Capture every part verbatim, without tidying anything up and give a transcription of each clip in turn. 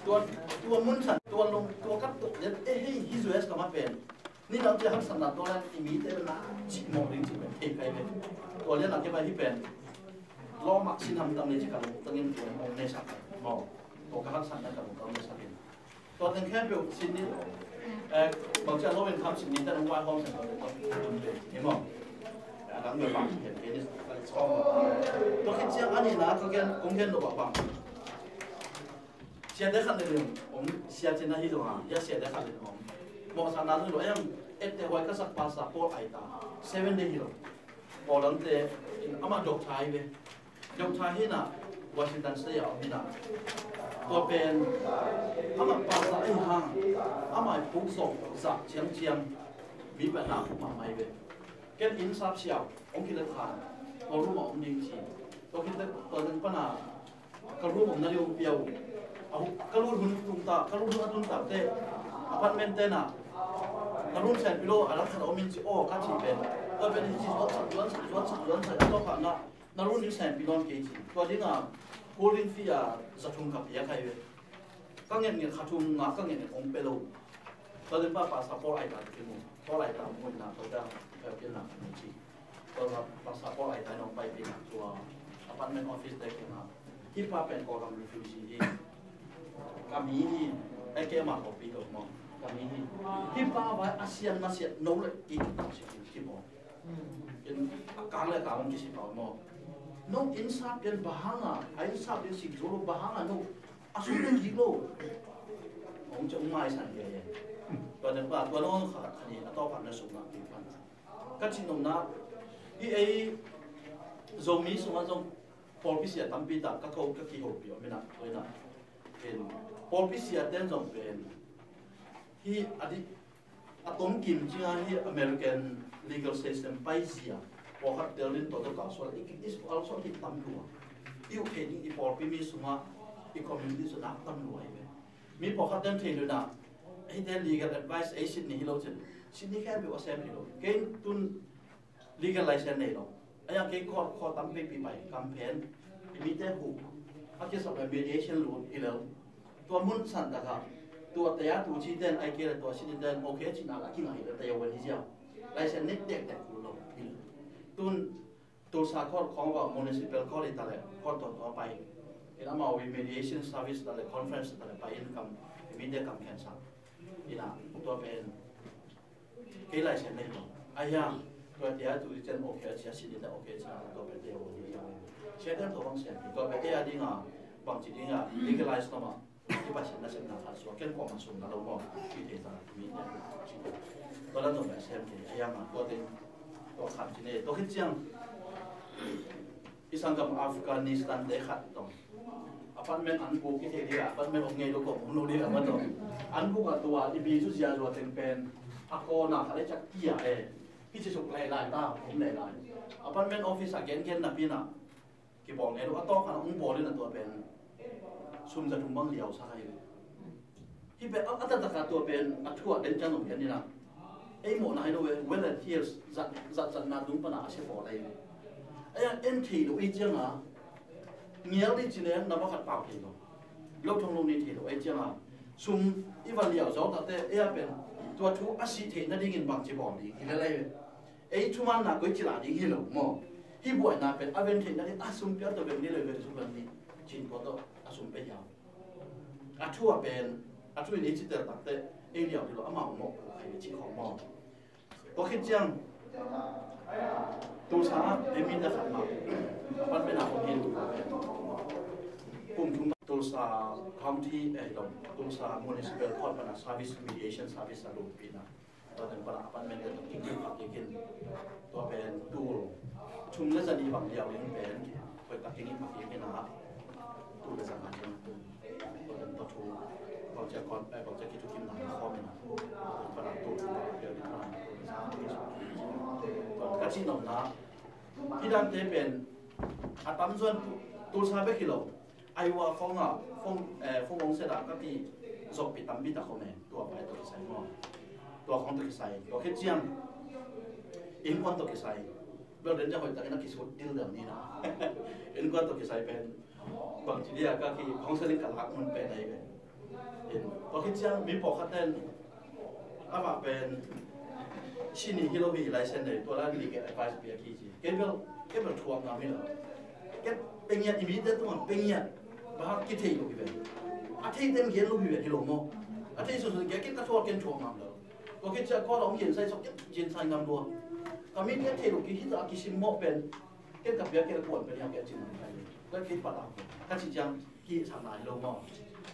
Tua, tua mun san, tua lung, tua kat tuk lian, eh, hei, hi U S ka ma pen. Ni lam cia haksatna tua lan i mite na cih mawh ding cih pen thei kai ve. Tua lian a kei bai hi pen. Lawm ah sin hamtang ni ci ka lungtang in tua hong nesak mawh. Tua ka haksatna ka lungtang nesak in. Tua teng khempeuh sin ni, eh, bang cia lo in kham sin ni tan hong vai hong san tua tua tua tua tua tua. Tua khit ciang a nihna ka gen, kong gen lo bang bang. Siate khat le lim om, siate na hi lo a, ya siate khat le lim om. Mawhsakna zong lo, em, ette huai ka sak pastor Paul Aita, Seven Day hi lo. Paul lamte, in amah doctor hi ve. Doctor hi na, Washington State a om hi na. Tua pen, amah pastor ahi hang, amah i puk zong zah ciangciang, mi pen na puk mahmah hi ve. Ken inn sap siau, ong kilet khan, tua room a om ding ci. Tua kilet, tua ding pana, ka room omna ding hong pia uh. A hu-, ka lut hun tung ta, ka lut hun a tung ta te, apartment te na. Ka room sen pilo, a lam khat a om in ci, aw, ka ci pen. Ka pen hi ci, zuan sak, zuan sak, zuan sak, zuan sak, a tawh khat na, na room ding sen pilo kei ci. Tua ding a, holding fee a, za thum ka pia kai ve. Ka ngen ngen kha thum nga, ka ngen ngen hong pe lo. Ka len pa pastor Paul Aita te kimu. Paul Aita mu na, ka da, ka pia na, ka ci. Tua pastor Paul Aita nong pai pi na tua apartment office te kei na. Hi pa pen Kawlgam refugee hi. Ka mi hi. Ai kei ma ko pi lo mo. Ka mi hi. Hi pa vai a sian na sian no le i ta si ki mo. In a kang le kang ki si pa mo. No in sa pian bahanga, a in sa pian si zolo bahanga no. A sum le ki lo. Ong cong mai san ke. Tua den pa tua no kha ni a to pa na sum na ki pan. Ka cih nopna, hi ei Zomi sungah zong pawlpi sia tampi tak ka ko, ka kihopih om inah, tua inah. Ken pawlpi sia ten zong pen hi a di, a tom kim cinga hi American legal system paizia, pawlkhat tel din tawh tawh kal sual, i, i, i sual sual hi tam lua. I uh thei ding i pawlpi mi sungah, i community sungah tam lua hi ve. Mi pawlkhat ten thei luna, hite legal advice ei sit ni hi lo cin, sit ni khempeuh a sem hi lo. Kei tun legal license nei lo. A yang kei court, court tampi pi pai, kam phen, i mite hu, a kisap le mediation lo hi lo. Tua mun san taka, tua taya tu ci ten, ai kei le tua sit ni ten, okay cina la kingai le taya wen hi zia. License nei tek tek lo hi lo. Tun Tulsa court khong va municipal court i ta le, court ton to pai. In amau i mediation service ta le, conference ta le, pai in kam, i mite kam khen sa. Ina, tua pen, kei license nei lo. Ai ya, tua tia tu i chen okay, cia sit ni ta okay, cia tua pen te o ni ya. Cia ten to bang sia, tua pen e a dinga, bang ci dinga, legalize no ma. I Pasian nasepna khat suak ken kuamah sum na lo maw? I thei zah mi ne. Tua la zong Pasian thei a yang a tua teng tua khat ci ne. Tua khit ciang i sanggam Afghanistan te khat tong apartment an buk i thei ding a, apartment ong ngei lo kong ong lo ding a ma tong. An buk a tua i bi zu zia zua teng pen a kawna khat le cak kia e. Hi ci suk lai lai ta, om lai lai. Apartment office a gen gen na pi na. Kibawl ngei lo, a tawk khan a hong bawl in a tua pen sum za thum bang liau sa kai ve. Hi pen a, a taktak a tua pen a thu a den ciang zong pian ni na. Ei mawhna hi lo ve, well and tears, zat, zat, zatna tung pana a sia bawl ahi ve. Ei a en thei lo ei ciang a, ngial ding ci leng na va khat pau thei lo. Lo thong lo ni thei lo ei ciang a. Sum i va liau zo takte, ei a pen tua thu a sih theih nadingin bangci bawl ding hi lel ahi ve. Ei thumanna koi cila ding hi lo maw? Hi buaina pen a ven theihna ding a sum piak tawh ven ni lo, ven sum ven ni cin pawh tawh a sum pe hiam? A thu a pen a thu in i ci tel takte ei liau hi lo, amau mawh ai ve ci khawng maw? Tua khit ciang Tulsa ah ei mi ta khat mah a pan pen a kong hi lo pen kum thum Tulsa County, eh, lo, Tulsa Municipal Court pana service, mediation service a lo pi na. Tua teng pana apartment te tawh kingin phak kik in. Tua pen tul thum le za nih bang liau ding pen hoih tak kingin phak kik in a, tul le za nga ding tua teng tua thu bangcia kon, eh, bangcia kithukim na khawm in a, tua teng pana tul thum bang liau ding pana tul le za nga ding. Tua ka cih nopna, hih dante pen a tamzuan tu, Tulsa bek hi lo. Iowa khawngah phone, eh, phone hong set a ka kizoppi tampi tak om e, tua pai tawh kisai maw? Tua khawng tawh kisai, tua khit ciang innkuan tawh kisai. Bel den ciang hoih takin a kisut dildel ni na. Innkuan tawh kisai pen bangci dia ka ki counseling ka lak mun pen ahi pen. Tua khit ciang mi pawlkhat ten a vak pen sini hi lo hi, license nei, tua la legal advice piak hi ci. Kei bel, kei bel thuak ngam hi lo. Kei pengiat, i mite tungah pengiat bang hang kithei lo hi ve. A thei ten gen lo hi ve, hi lo maw? A thei sunsun gen, kei ka thuak, ken thuak ngam lo. Tua khit ciang kua la hong gen sai sok, ken gen sai ngam lua. Ka mite a thei lo ki hi ta, a kisim mawh pen ken ka piak, ken a kuan pen hiam, ken cin ngam kai lo. Tua kei pat a ka ci ciang kisakna hi lo maw?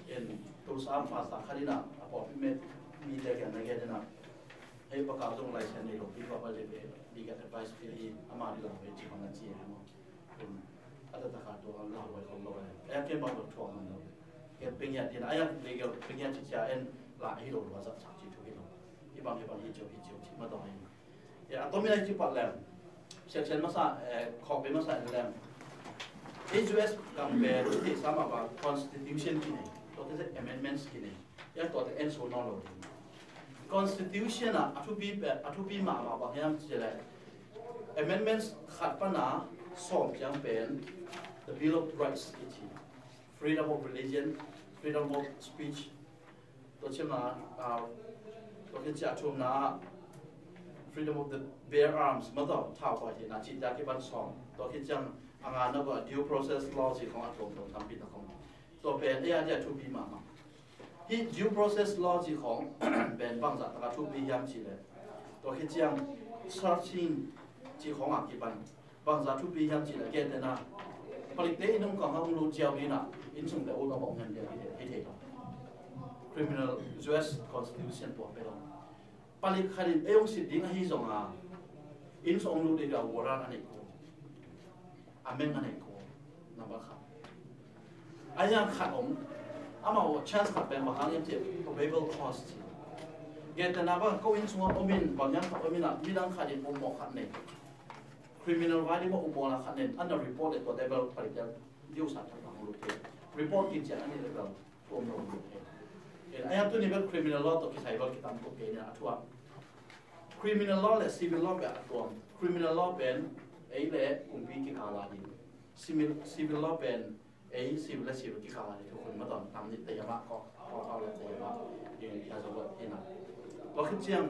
En, Tulsa ah pastor khat in a, a pawlpi mite kiang na gen in a, hei, pakau zong license nei lo pi, tua bel legal advice pia hi, ama ding lam ve ci bang a ci hi maw? En, a taktak a tua lau vai khong lo ve. Ei a ken bang lo thuak man lo. Ken pengiat in a, ei a legal pengiat ci cia en la hi lo, lo a zat sak ci thu hi lo. Hi bang, hi bang, hi cio, hi cio ci ma dong hi. Ya, a tomin a hi ci pat lem. Section masa, eh, khawk bei masa lem. Ei U S gam pen, ei sama ba constitution ci nei. Tua te se amendments ci nei. Ya, tua te en so no lo. Constitution a, a thupi pen, a thupi mahmah bang hiam ci le. Amendments khat pan a sawm ciang pen, the Bill of Rights i ci. Freedom of religion, freedom of speech, tua ciang a, ah, tua khit ciang a thumna, freedom of the bear arms, ma tawh thau kua hi na, ci ta kipan sawm. Tua khit ciang a ngana kua due process law ci khong a tuamtuam tampi ta khong. Tua pen, ei a dia thupi mahmah. Hih due process law ci khong pen bangzah taka thupi hiam ci le. Tua khit ciang searching ci khong a kipan bangzah thupi hiam ci le, gentehna, palikte inn hong kang a hong lut ziau ding a, inn sungte ul a bawng hiam ding hi thei lo. Criminal, U S Constitution tua pen lo. Palik khat in ei hong sit ding ahi zong a, inn sung hong lut ding a warrant a nei ko, a meng a nei ko. Number khat. A yang khat om, amau chance khat pen bang hang hiam ci, probable cause ci. Gentehna bang ko inn sungah om in, bang yang khat om in a, midang khat in ummawh khat nei. Criminal vai ding mah ummawhna khat nei, ana report le tua te bel palik ding, diusa thak bang lut thei. Report kician a nih le bel, tua om lo lut thei. En, a yang tuni bel criminal law tawh kisai bel kitam kop kei nia a thu ah. Criminal law le civil law pen a tuam. Criminal law pen ei le kumpi kikal a ding. Civil, civil law pen ei civil le civil kikal a ding. Thukhun ma tawn tam nih te yama ko, ko kau le te yama. Yin kia zo lo ina. Tua khit ciang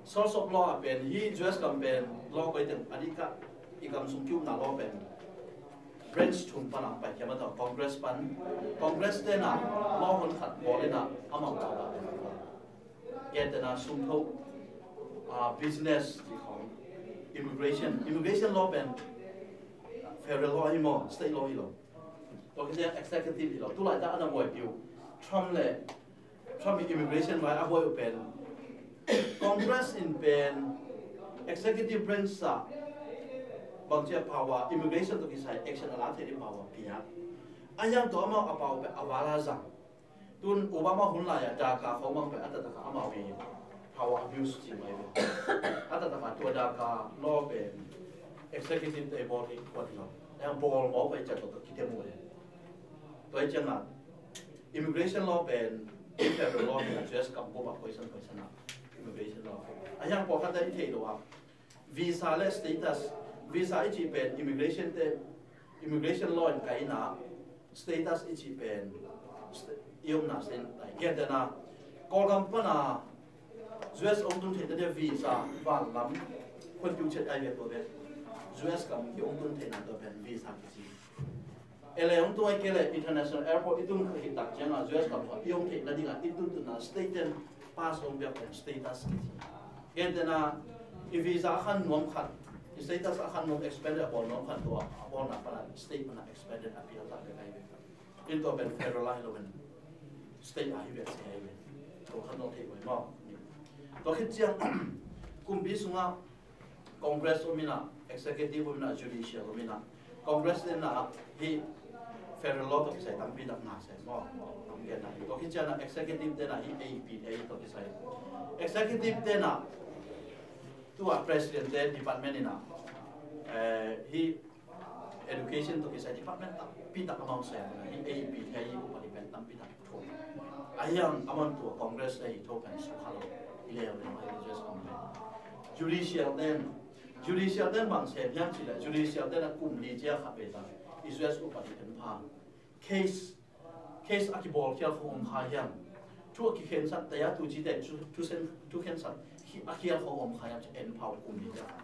source of law a pen hi U S gam pen law koi teng a ding ka i gam sung kiupna law pen branch thum pan a pai kia ma tawn, Congress pan. Congress te na law hon khat bawl ina amau ta ta pen. Gentehna sumtho, ah, business ci khong, immigration, immigration law pen federal law hi maw, state law hi lo. Tua khit ciang executive hi lo. Tulai ta ana buai piu. Trump le, Trump in immigration vai a buai uh pen. Congress in pen executive branch sa bang cia power, immigration tawh kisai action a la thei ding power pia. A yang tua amau a power pen a vala zang. Tun Obama hun lai-ah DACA khawng bang pen a taktak a amau i power abuse cih mai ve. A taktak a tua DACA law pen executive te bawl hi kuan hi lo. Eng bawl mawk pai ciat tawh kitem uh le. Tua hi ciangah immigration law pen federal law hi a, U S kam pawh ah poison poison a immigration law. A hiang pawlkhat te i theih loh ah visa le status, visa i cih pen immigration te, immigration law in kaihna, status i cih pen st-, i omna state in tai. Gentehna, Kawlgam pana U S ong tun theihna dia visa vanlam khon piu chet ai ve tua pen U S kam ki ong tun theihna tua pen visa kici. L A ong tung ai kei leh international airport i tung khit tak ciangah U S kam khawng i ong theihna dingah i tun tunna state ten pass ong piak pen status kici. Gentehna i visa a khan nuam khat, i status a khan nuam, expander a bawl nuam khat tua a bawlna pana state pana expander a pial tak piak ai ve. In tua pen federal ahi lo pen state ahi ve, state ahi ve. Tua khan nuam thei ua maw. Tua khit ciang kumpi sungah Congress om in ah, executive om in ah, judicial om in ah. Congress in ah hi federal law tawh kisai tampi tak na se maw. Tam gen na hi. Tua khit ciang ah executive te na hi A P A tawh kisai. Executive te na tua president te department in ah, eh, hi education tawh kisai department tampi tak amau se na hi A P A hi upadi pen tampi tak. A hiang a man tua Congress te hi tho pen sukha lo. I leu le mai U S Congress. Judicial ten, judicial ten bang sem hiam cih leh judicial ten a kum li cia khat ve ta. I U S upadi pen pha. Case Case a kibawlkhial khong om kha hiam? Thu a kikhensat, taya tu cite thu, thu sen, thu khensat khi a khial khong om kha hiam? Ci en phau kum ni cia kha.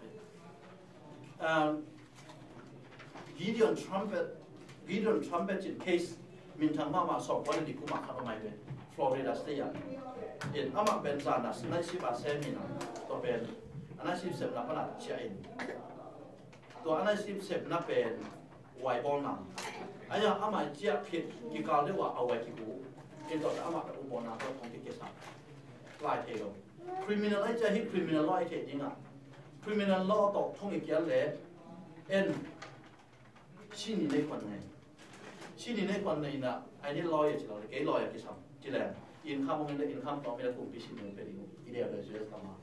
Um, Gideon Trumpet, Gideon Trumpet cin case minthang mahmah sawm kua le li kuma khat om ai ve. Florida State ah. In amah pen zana night shift a sem in a, tua pen a night shift sepna pana ciah in. Tua a night shift sepna pen wai bawlna. Aya amah ciah khit kikal deuh a a wai kigu. In tua amah pen u bawlna tua thong kikesa. Lai thei lo. Criminal ai ciah hi criminal law ai thei ding a. Criminal law tawh thong i kial le. En. Sini nei khuan nei. Sini nei khuan nei na, ai ni lawyer ci lo le, kei lawyer kisam. Ci le, income mong le income tawh mi le kumpi sini pe ding. I dea le U S kama.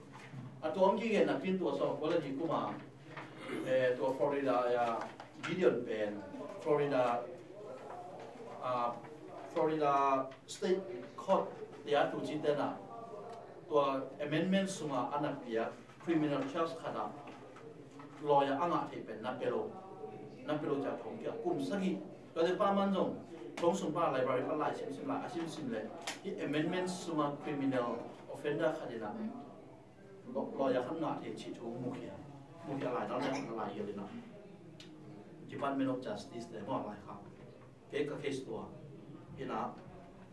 A tua om ki gen na pin tua sawm kua le li kuma. Eh, tua Florida ya, Gideon pen. Florida, ah, Florida State Court tia tu ci tena. Tua amendment sunga ana pia. Criminal charge khat ah lawyer a ngah theih pen na pia lo, na pia lo ciah thong kia kum sagih. Tua te pa man zong thong sung pa library pa lai simsim lai a simsim le hi amendment sunga criminal offender khat in ah law-, lawyer khat ngah theih cih thu mukhia, mukhia lai dal dal lai hial in ah Department of Justice te maw lai kha. Kei ka case tua ina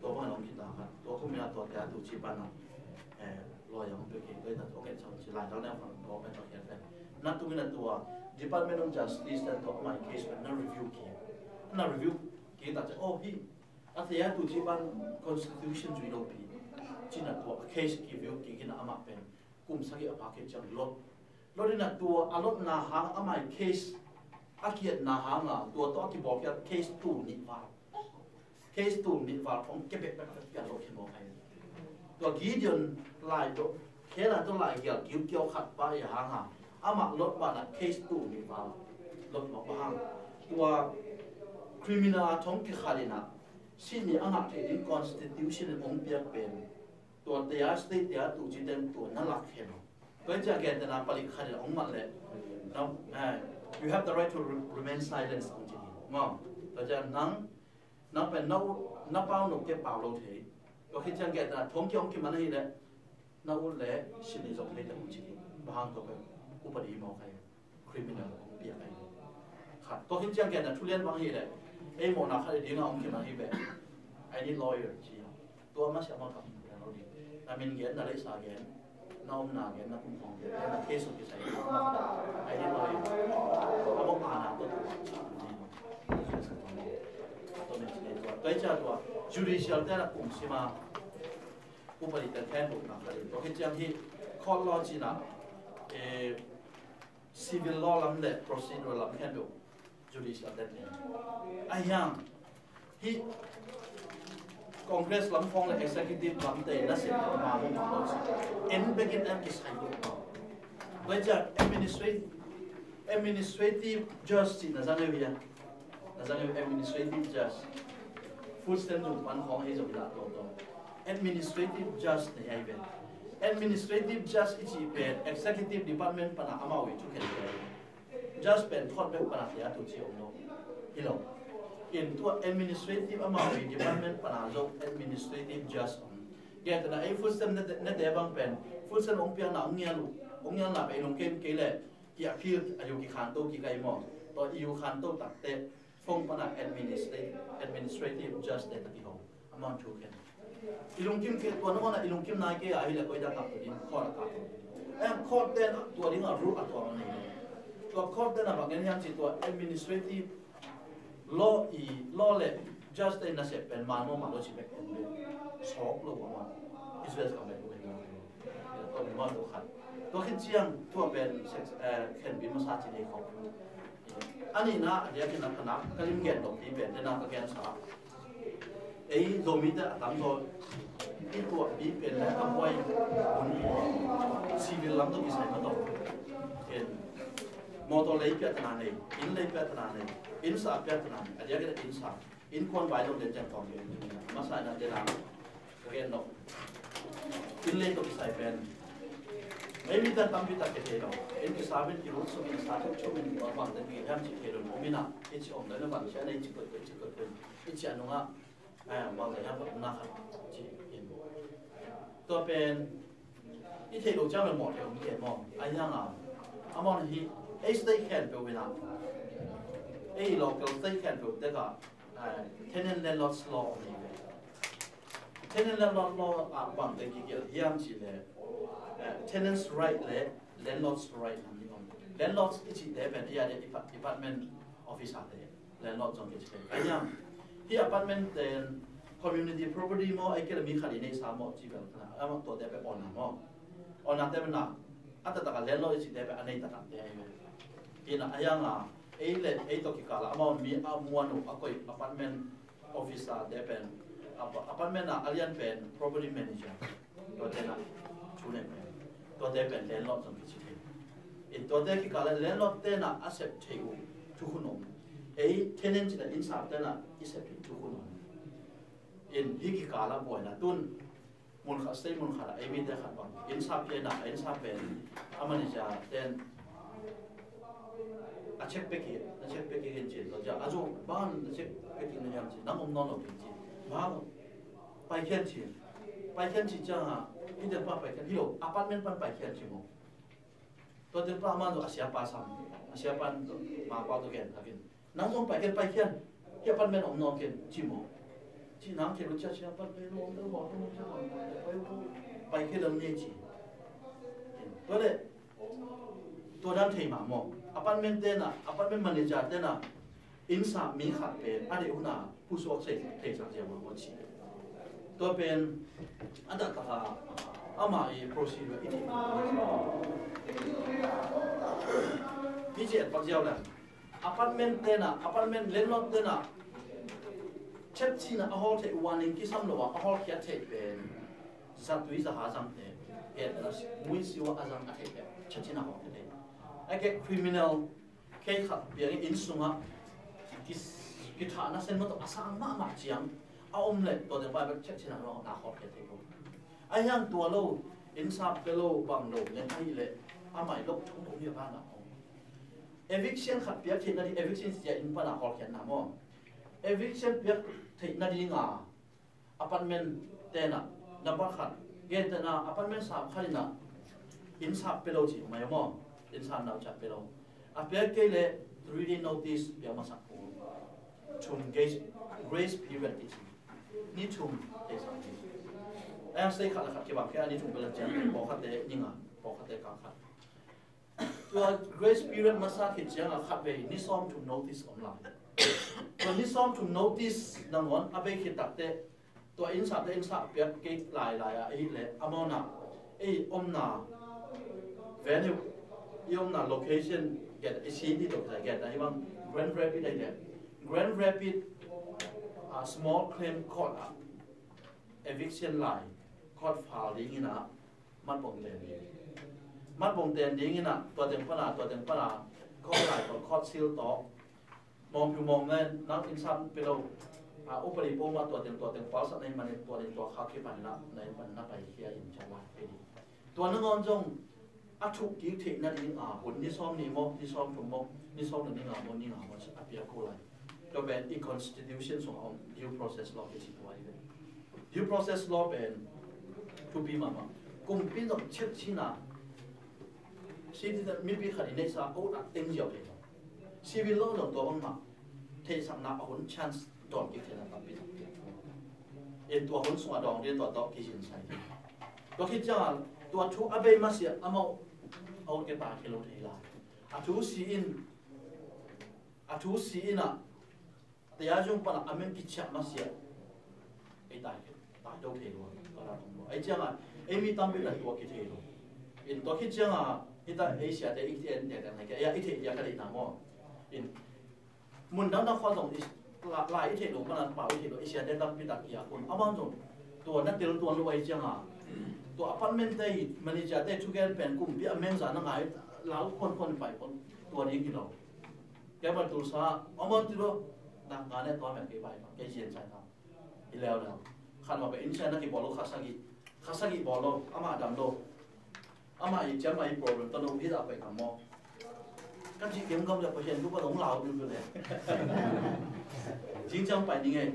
tua bang ong kita khat tua kum ina tua tia tu ci pana, eh, lawyer ong pe kei tua ita tua kei chang ci lai dal ne ong tua pe tua kei te. Na tu ina tua Department of Justice dan tua my case pen na review ki. Na review ki ta ci oh hi a tia tu ci pan constitution zui lo pi. Ci na tua case ki review ki kina ama pen kum sagih a pha kei ciang lot. Lot in a tua a lotna hang a mai case a kiatna hang a tua tawh a kibawlkhia case tul nih val. Case tul nih val khong kebek bek a kiat lo khin lo hai. Tua Gideon lai tawh khela tawh lai gial kiu kiau khat pa i hang a amah lot bana case tul nih val lot lo pa hang. Tua criminal a thong kikhat in a sini a ngah thei ding constitution in ong piak pen. Tua tia state tia tu ci ten tua na lak khen. Tua ciang gen tena palik khat in ong mat le. Now, eh, you have the right to re-, remain silent ong ci. Maw. Tua ciang nang, nang pen na u, na pau no ke pau lo thei. Tua khit ciang gen tena thong ki ong ki man hi le. Na u le sini zong thei le ong ci. Bahang tua pen upadi maw kai. Criminal ong piak ai. Khat tua khin ciang gen na thulian bang hi le ei mawhna khat i ding a ong kim a hi ve. I need lawyer ci a tua ma siama kam piang lo ding. Na min gen na leisa gen na omna gen na kum khong gen na case ong kisai na ma khat a I need lawyer. A mawh a na tua tua ci a ni tua min ci tua tua cia tua judicial te na kum sima. Upadi te khen buk na khat i tua khin ciang hi court law ci na eh, civil law lam le procedural lam khen deuh judicial te te. A hiang hi Congress lam khong le executive lam te na sin ma mo ma lo si. En bekin en kisai deuh ma. Tua ciang administrative, administrative judge si na zang eu hiang. Na zang eu administrative judge. Food stamp zong pan khong ei zong i la to to. Administrative judge nei ai ve. Administrative judge i cih pen executive department pana amau i thukhen ve. Judge pen court bek pana tia tu ci om lo. Hi lo. In tua administrative amau i department pana zong administrative judge om. Gen tena ei food stamp nete, nete bang pen food stamp ong piakna ong ngial uh. Ong ngialna pen ong ken kei le ki appeal a yu ki khanto ki kai maw. Tua i yu khanto takte Phone pana administrative, administrative judge te ka kiho. Amount thu khen. I lungkim kei, tua nungana i lungkim nai kei a hi le koi da kap tu ding, court a kap tu ding. Em, court ten tua ding a rule a tua man nei. Tua court ten a bang en hiam ci tua administrative law i, law le judge te na sep pen man mo man lo ci bek pen bek. Sok lo wa man. Israel ka bek bek. Tua ni man lo khat. Tua khin ciang tua pen sex, eh, khen bi masa ci nei khop. A nihna, a diakin a khanak, ka lim gen dong pi pen, dena ka gen sa. Ei, Zomite a tam zaw, i tuah pi pen le ka buai hun pi. Civil lam tawh kisai ma tawh. Ken, motor lei pia tana nei, inn lei pia tana nei, inn sa pia tana nei, a diakin a inn sa, innkuan vai dong den ciang tawng pen. Masa na dena. Ka gen lo. Inn lei tawh kisai pen. Ei mi tan tampi tak ke thei lo. Inn kisa min ki rut sung in sa thuk chum in bang bang te mi hem ci thei lo. Om ina, i ci om lo na bang sia na i ci kot kot, ci kot kot. I ci anunga. Ai, bang zah hiam, bang na khat ci in. Tua pen i theih loh ciang bel mawh theih om kei maw? Ai hiang a, amau hi ei state khempeuh in a, ei local state khempeuh tek ah, ai, tenant landlord law om hi ve. Tenant landlord law ah bang teng kigelh hiam cih leh, eh, tenants right leh landlords right nam hi om. Landlords i cihte pen ei a dia, i pa-, apartment officer te, landlord zong kici thei. Ai hiang, hih apartment ten community property maw, ai kei leh mi khat in neihsa maw cih bel na, amau tuate pen owner maw. Owner te pen na, a taktak a landlord i cihte pen a nei taktakte ahi ve. Hi na, ai hiang a, ei leh ei tawh kikal a amau mi a muan uh a koih apartment officer te pen, apa-, apartment a a lian pen property manager, tuate na thu nei pen, tuate pen landlord zong kici thei. In tuate kikal ah landlord te na a sep theih uh thukhun om. Ei tenant cih na, innsap te na i sep theih thukhun om. In hih kikal ah buaina tun, mun khat state mun khat ah ei mite khat bang innsap te na, a innsap pen a manager ten a check pek hi, a check pek hi hen ci. Tua ciang a zu, bang a check pek hi na hiam ci, nang om nawn lo ding ci. Bang, paikhian ci. Paikhian ci ciang a, hih teng pan paikhian hi lo, apartment pan paikhian ci maw. Tua teng pan amau a siapa sam, a siapa in ma pa tawh gen thak in, nang zong paikhian, paikhian, hih apartment om nawn kei ci maw. Ci nang kei lo ciang, siapa pen lo, lo, lo, lo, lo, paikhian lo ni ci. Tua leh tua dan thei mah maw. Apartment te na, apartment manager te na, innsap mi khat pen a deih hun a pusuak thei, theisak zia mah maw ci. Tua pen a taktak a amah i procedure i theih. Hih ci et pak ziau leh, apartment te na, apartment landlord te na, chet cih na a hawl theih, warning kisam lo a a hawlkhiat theih pen zatui zaha zangte, et na, muisiu a zang a theih pen chet cih na a hawlkhiat theih. A ke criminal case khat piang in, inn sungah ki, kithahna sen maw tawh a sang mahmah ciang a om leh tua teng pan bek chet cih na a hawlkhiat theih ko. Ai hiang tua lo, innsap pia lo, bang lo leh, ahih leh amah i lo thong thong hi a na om. Eviction khat piak theih nading, eviction cia inn pan a hawlkhiatna maw. Eviction piak theih nading a apartment te na, nambat khat, gentehna apartment sam khat in a, innsap pia lo ci mai maw. Innsap nau ciat pia lo. A piak kei leh three day notice piak masak uh. Thum grace, grace period kici. Ni thum theisak hi. A state khat leh khat kibang kei a, ni thum pia leh ciang, pawlkhatte ni nga, pawlkhatte kal khat. Tua grace period masa khit ciang a khatvei ni sawmthum notice om lai. Tua ni sawmthum notice nangawn a bei khit takteh, tua innsapte innsap piak kei lailai a, ahih leh amau na, ei omna venue, i omna location, gen, i city tawh kisai gen, ahih bang Grand Rapids ahih leh, Grand Rapids, ah, small claim court ah eviction lai, court file ding in a, matbong ten ding. Matbong ten ding in a, tua teng pan a, tua teng pan a, court lai tawh, court seal tawh, mawngpiu mawng na, nang innsap pia lo, a, upadi pawlkhat tua teng, tua teng palsat na hih manin, tua teng tua khak hi pan in a, na inn pan na paikhia in ciang lai pia ding. Tua nangawn zong a thuk kik theih nading a hun, ni sawmnih maw, ni sawmthum maw, ni sawmthum ni nga maw, ni nga maw, a piak uh lai. Tua pen i constitution sungah om due process law kici tua hi ve. Due process law pen thupi mahmah. Kumpi zong chet cih na, citizen mipi khat i neihsa a ut a teng ziau thei lo. Civil law zong tua bang mah, theihsakna a hun chance dawn kik theihna tampi tak. In tua hun sungah dawng ding, tua tawh kizinsai ding. Tua khit ciangin tua thu a bei masiah amau a ut kei ta kei lo thei lai. A thu si in, a thu si in a, tia zung pan a, a min kiciah masiah ei tai, tai do thei lo, ka la thong lo. Ei ciangin ei mi tampi tak tua kithei lo. In tua khit ciangin hita ei siate i kithei, ei theih dia ka deihna maw. In mun dang dang khua zong i la, la i theih lo, mana pau i theih lo, i siate tampi tak kia kun. Amau zong tua na tel tuan lo ei ciangin, tua apartment te i manager te thugen pen kumpi a mengza na ngai, lau khon khon pai khon, tua ding hi lo. Kei bang tulsa, amau ti lo, na ngane tua me kei pai, kei zian sai ta. I leu leu. Khan ma pe in sai na ki bawl lo, kha sagih, kha sagih bawl lo, amah dam lo. Amah i ciam, amah i problem tawh no hih a pai ngam maw? Ka cih kiam gam le Pasian thu ka zong lau ding tu le. Zing ciang pai ding e.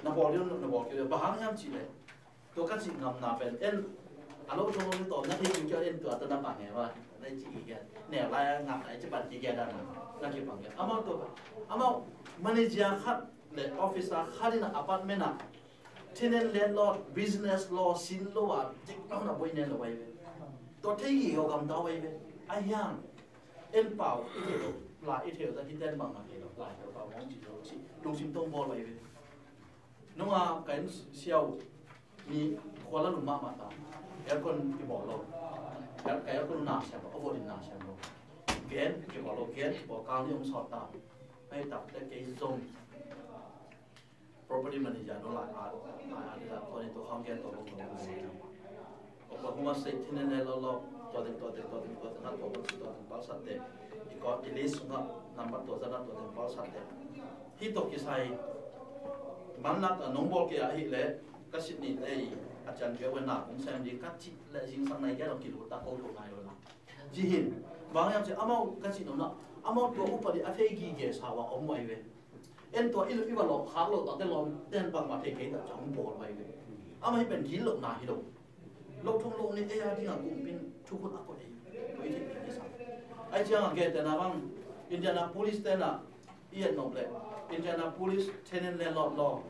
Na bawl ding na bawl kei, bang hang hiam cih leh, tua ka cih ngamna pen en, a lo thong lo ni tawm na thei kei en tua tawh na pang e ba, na i cih kei, neu lai a ngak a i cih pan kei dan na, na kipang kei. Amau tua, amau manager khat le officer khat in a apartment ah tenant landlord business law sin lo a dik lo na boi nen lo ai ve. Tua thei hi lo gam tau ai ve. A hiang en pau i thei lo, lai i thei lo, ta hi ten bang na thei lo, lai tua pau mong ci lo ci, lungsim tong bawl ai ve. Nunga ka inn siau ni khua la lum mahmah ta. Aircon kibawl lo. Air-, ka aircon na siam lo, a vuat in na siam lo. Gen kibawl lo, gen kibawl kang ni om sawt ta. Hei tak te kei zong property manager no lai a, lai a, lai a, tua ni tua khang gen tua lo lo. Oklahoma State tenant landlord law, tua teng, tua teng, tua teng, tua teng, tua teng, tua teng, palsat te. I ko, i list sungah number tua zana tua teng palsat te. Hih tawh kisai mannak a nong bawl kei ahih leh ka sit ni te i a cian pia wen na kong sem ding ka cih leh zingsang nai kia lo kilu ta ko lo nai lo na. Ci hin, bang hiam ci amau ka cih nong na, amau tua upadi a thei gige sa wa om wai ve. En tua i lu i va lo khak lo ta te lom ten bang ma thei kei ta ciang bawl wai ve. Amau hi pen gil lo na hi lo. Lo thong lo ni e a ding a kumpin thukhun a ko e. Ko i thei ni sa. Ai ciang a ge te na bang Indianapolis te na i et nop le Indianapolis tenant landlord law,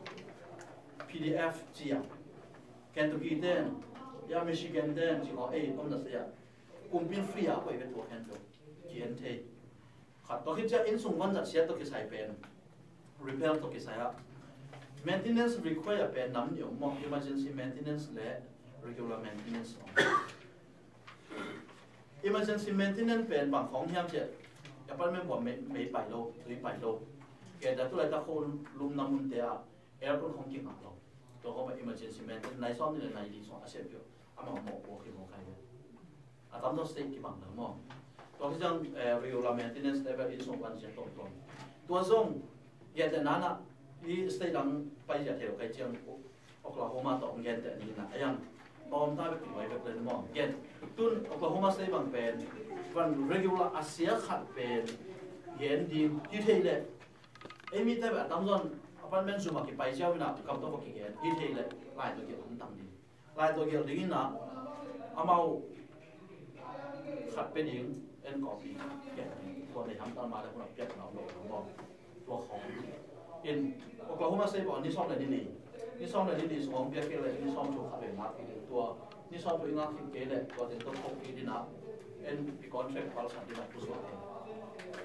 P D F ci a. Kentucky ten, ya Michigan ten ci ko e om na se a. Kumpin free a ko e ve tua Kentucky. Ki en thei. Khat tua khit ciah inn sung vanzat siat tawh kisai pen, repair tawh kisai ah maintenance require pen nam nih om maw, emergency maintenance le regular maintenance om. Emergency maintenance pen bang khawng hiam ciah, apartment buah mei, mei pai lo, tui pai lo. Kei ta tu lai ta kho lum na mun te ah aircon khawng kingah lo. Tua khawng emergency maintenance nai sawm ni le nai li sawm a siam piu. Amah mawh buak hi mawh khai ve. A tam tawh state kibang lo maw. Tua hi ciang, eh, regular maintenance level in sung wan ciang tawm tawm. Tua zong, gente nana, i state dang pai zia thei lo kai ciang Oklahoma tawh hong gente ni na, a yang, tawm ta bek kibang bek le maw. Gen, tun Oklahoma state bang pen, van regular a sia khat pen, gen ding, hi thei le. Ei mi te bek a tam zon, apartment zum a kipai ciau ina, kam tawh bek kigen, hi thei le, lai tawh kigen hong tam ding. Lai tua gelh dingin ah amau khat pia ding en kawpi. Tua nei hamtang mah le hun a piak na om lo maw. Tua khawng in Oklahoma State pawh ni sawm le ni li, ni sawm le ni li sung hong piak kei le ni sawm thum khat vei ngak kei ding. Tua ni sawm thum i ngak khin kei le tua teng tua khawng kei ding ah en i contract palsat ding ah pusuak ding.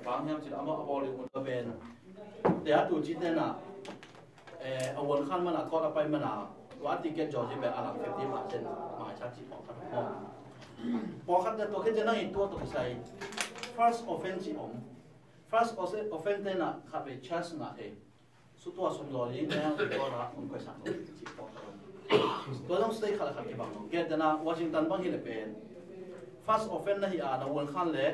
Bang hiam cih leh amau a bawl ding hun tua pen tua tu ci tenah, eh, a vuan khan mana, court a pai mana, tua ticket zawh ci bel a lang fifty percent maisak ci pawlkhat om. Pawlkhat te tua khit ciang nang i tua tawh kisai first offense ci om. First offense tenah khat vei charge ngah thei. Su tua sum zaw ding nang i tua ra om koisak lo ci pawlkhat om. Tua zong state khat le khat kibang lo. Gen tenah Washington bang hi le pen first offense na hi a na vuan khan le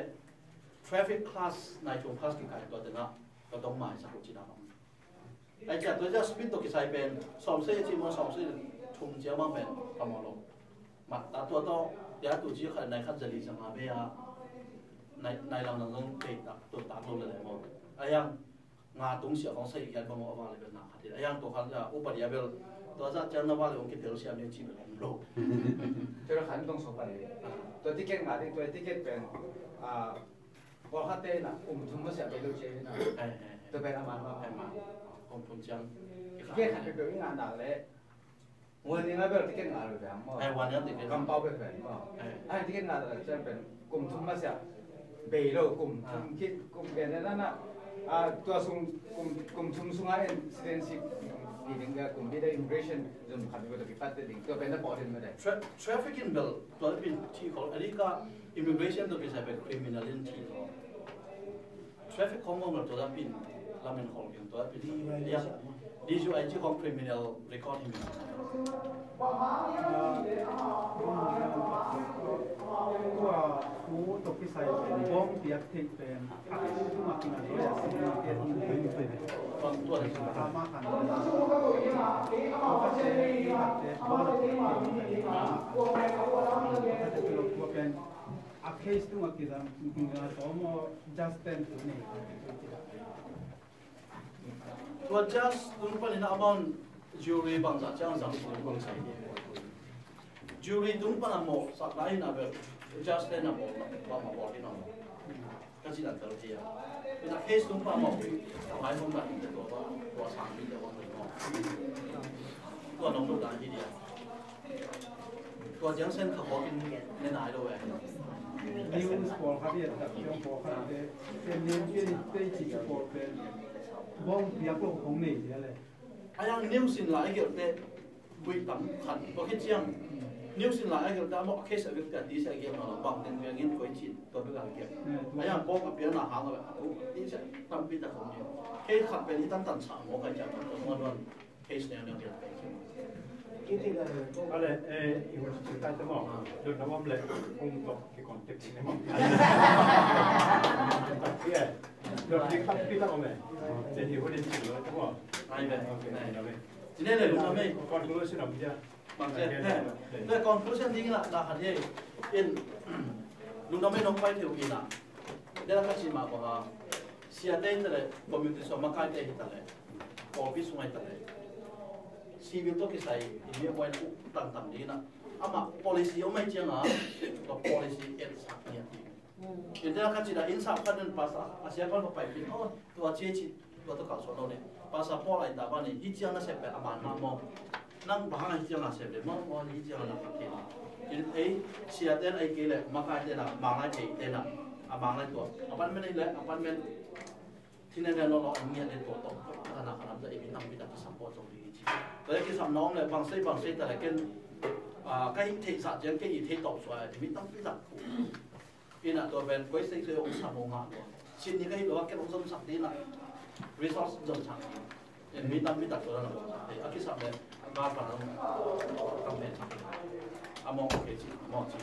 traffic class nai thum class kikai tua tenah tua dong maisak lo ci na om. Ai cia tua cia speed tawh kisai pen sawm sei ci maw, sawm sei thum cia mang pen ka maw lo. Mat ta tua tawh tia tu ci khat nai khat zali zanga be a nai, nai lang lang zong pei tak tua tak lo le le maw. A yang nga tung sia kong sei kiat bang maw a vang le bel na khat hi. A yang tua khan cia upa dia bel tua zat ciang na vang le kong kitel siam ding ci bel om lo. Tua khan tong so pan le tua ticket nga ding, tua ticket pen a pawlkhat te na kum thum masiah bei lo cia hi na. Tua pen a man mah. Kum thum ciang. Ticket khat peuhpeuh i ngah nak leh. Warning a bel ticket ngah lo pen maw. Warning ticket. Kampau peuhpeuh maw. Ai ticket ngah nak leh ciang pen kum thum masiah bei lo, kum thum khit, kum pen na na. Tua sung kum, kum thum sungah en citizenship ni ding ka kum bi da immigration zon khat bi tua kipat te ding. Tua pen na pawh ding mah dai. Traffic in bel tua pin thi khol a ding ka. Immigration tawh kisai pen criminal in thi lo. Traffic khong ngong lo tua pin lamen khong piang tua pin. Ya. D U I ci khong criminal record hi mi. Tua fu tawh kisai pen bawng piak theih pen a thu tungah kinga lo ya si na te hong pen pen. Bang tua le. Ama kan. Tua ka te tua le. Tua pen a case tungah kizang, kizang tawm aw, judge ten tu nei. Tua judge tung panin a amount Jury bangzah ciang zang tung bangzah hi. Jury tung pan a mawh sak lai na bel, judge te na mawh, bang a mawh hi na mawh. Ka ci dan tel hi a. Ina case tung pan a mawh, ka lai hong dan te tua ba, tua sang ni te hong te mawh. Tua nong tua dan hi dia. Tua ciang sen ka hawk in ne nai lo eh. News pawl khat hi a, tak ciang pawl khat te, te news te, te ci pawl te. Bawng piak lo hong nei dia le. A yang news in lai gelh te, bui tam khat, tua khit ciang news in lai a gelh te, a mawh a case a gelh te, a ti sia gelh na lo, bang teng viang in koi cin, tua bek a gelh. A yang bawng a piang na hang a bek a tu, ti sia tampi tak om ni. Case khat pen i tan tan sa mawh kai ciang, tua mawh duan case neu neu gelh pen. Ale, eh, i hun ci kai te mawh, dun na mawh le, kong tok ki contact ni mawh. Contact ni eh. Dun ki khat pi tak om eh. Te i hun ci lo te mawh. Ai be. Ok, ai be. Cine le lungdam ei. Conclusion om dia. Bang cia. Te conclusion ding la la khat ei. In lungdam ei nong pai theu ina. Dela ka ci ma ko ha. Sia te ta le community so makai te hi ta le. Pawlpi sung ai ta le. Civil to kisai i mi buai na u tang tang ding ina. Ama policy om ai ciang a. To policy et sak ni a ti. India ka cih dah innsap khat in pastor a sia khat va paipih, oh, tua ci ci, tua tua kalsuan lo ni. Pastor Paul a in ta bang ni, hih ciang na sep pen a man mah maw. Nang bang hang hih ciang na sep le maw, maw hih ciang na khat kei. In ei, sia ten ei kei le, makai ten a, manglai kei ten a, a manglai tua. A pan men ei le, a pan men. Thinen le lo lo an ngiat le tua tua. Ka na ka lam ta i bi tam bi ta ka support zong ding i ci. Tua le kisam nong le bang sei bang sei ta le ken, ah, ka hih theih sa ciang kei i theih tawh suai, i bi tam bi ta. Ina tua pen koi sei sei ong sam ong ngah tua. Sin ni ka hi lo a ken ong zom sak ding ina. Resource zom sak ding. En mi tam mi tak tua na ong sak ding. A kisam le a ka pa na ong kam pen sak ding. A mong ok ci, a mong ci.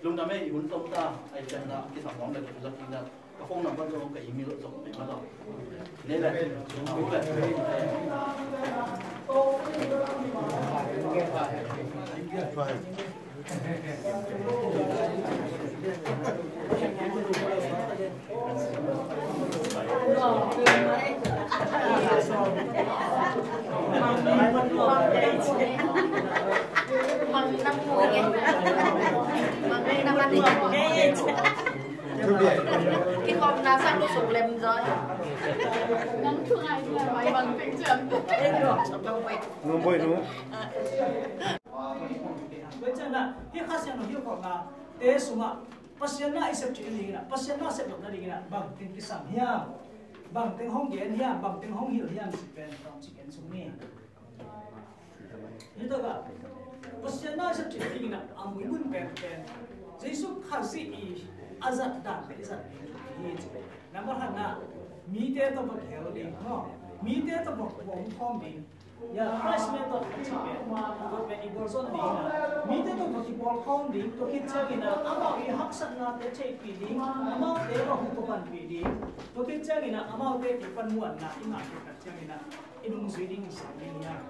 Lungdam e i hun tom ta, ai ken na a kisam ong le ka zak ding na. Ka phone number zom ka email zom pe ma lo. Kikhopna sang lo suk lem zaw. Nang thu ngai thu ngai bang peng ciam. Ei lo, suk lo peng. Nu boy nu. Tua ciang na, hih Kha Siangtho hilhkholhna te sungah Pasian na i sep theih nadingin ah, Pasian na sep loh nadingin ah bang teng kisam hiam, bang teng hong gen hiam, bang teng hong hilh hiam cih pen tawm cih gen sung ni. Hi takah Pasian na i sep theih nadingin ah a muimun penpen Jesu Khazih i a zat dan pen i zat ding hi ci. Number khatna, mite tawh va kihel ding maw, mite tawh va hong khawm ding. Ya, Christ method a cih pen, tua pen i bawl zawn ding ina. Mite tawh va kipawlkhawm ding, tua khit ciangin ah amau i haksatnate theihpih ding, amaute va huh va panpih ding. Tua khit ciangin ah amaute kipan muanna i ngah khit tak ciangin ah i nungzui ding i sang ding hi hang.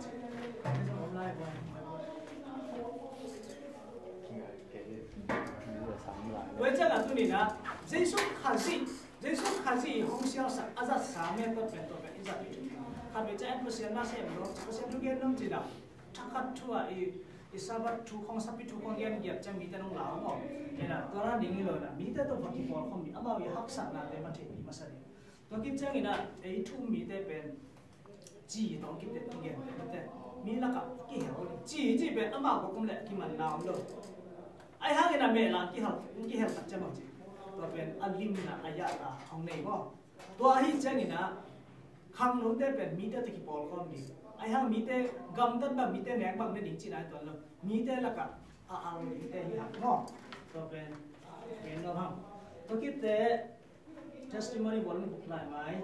Tua ciangin ah tuni-in ah Jesu Khazih Jesu Khazih i hong sialsak a zatsa method pen tua pen i zat ding. Khatvei ciang en Pasian na sem lo, Pasian thu gen lo ci dah. Thakhat thu ah i, i Sabbath thu khong, Sapi thu khong gen giat ciang mite nong lau maw. Ina tua na ding hi lo ina, mite tawh va kipawlkhawm ding, amau i haksatnate man theihpih masa ding. Tua khit ciangin ah ei thu um mite pen ci tawh kipte tawh gen te. Mi lakah kihel ci ci pen amau kong kum leh kimanna om lo. Ahi hangin a mehlam kihel, kihel tak ciang bang ci. Tua pen a limna a yahna hong nei maw. Tua ahi ciangin ah khangnote pen mite tawh kipawlkhawm ding. Ahi hang mite gamtat bang, mite nek bang ne ding cihna hi tuan lo. Mite lakah a al dingte hi hang maw. Tua pen gen lo hang. Tua khit teh testimony bawl buk lai mai.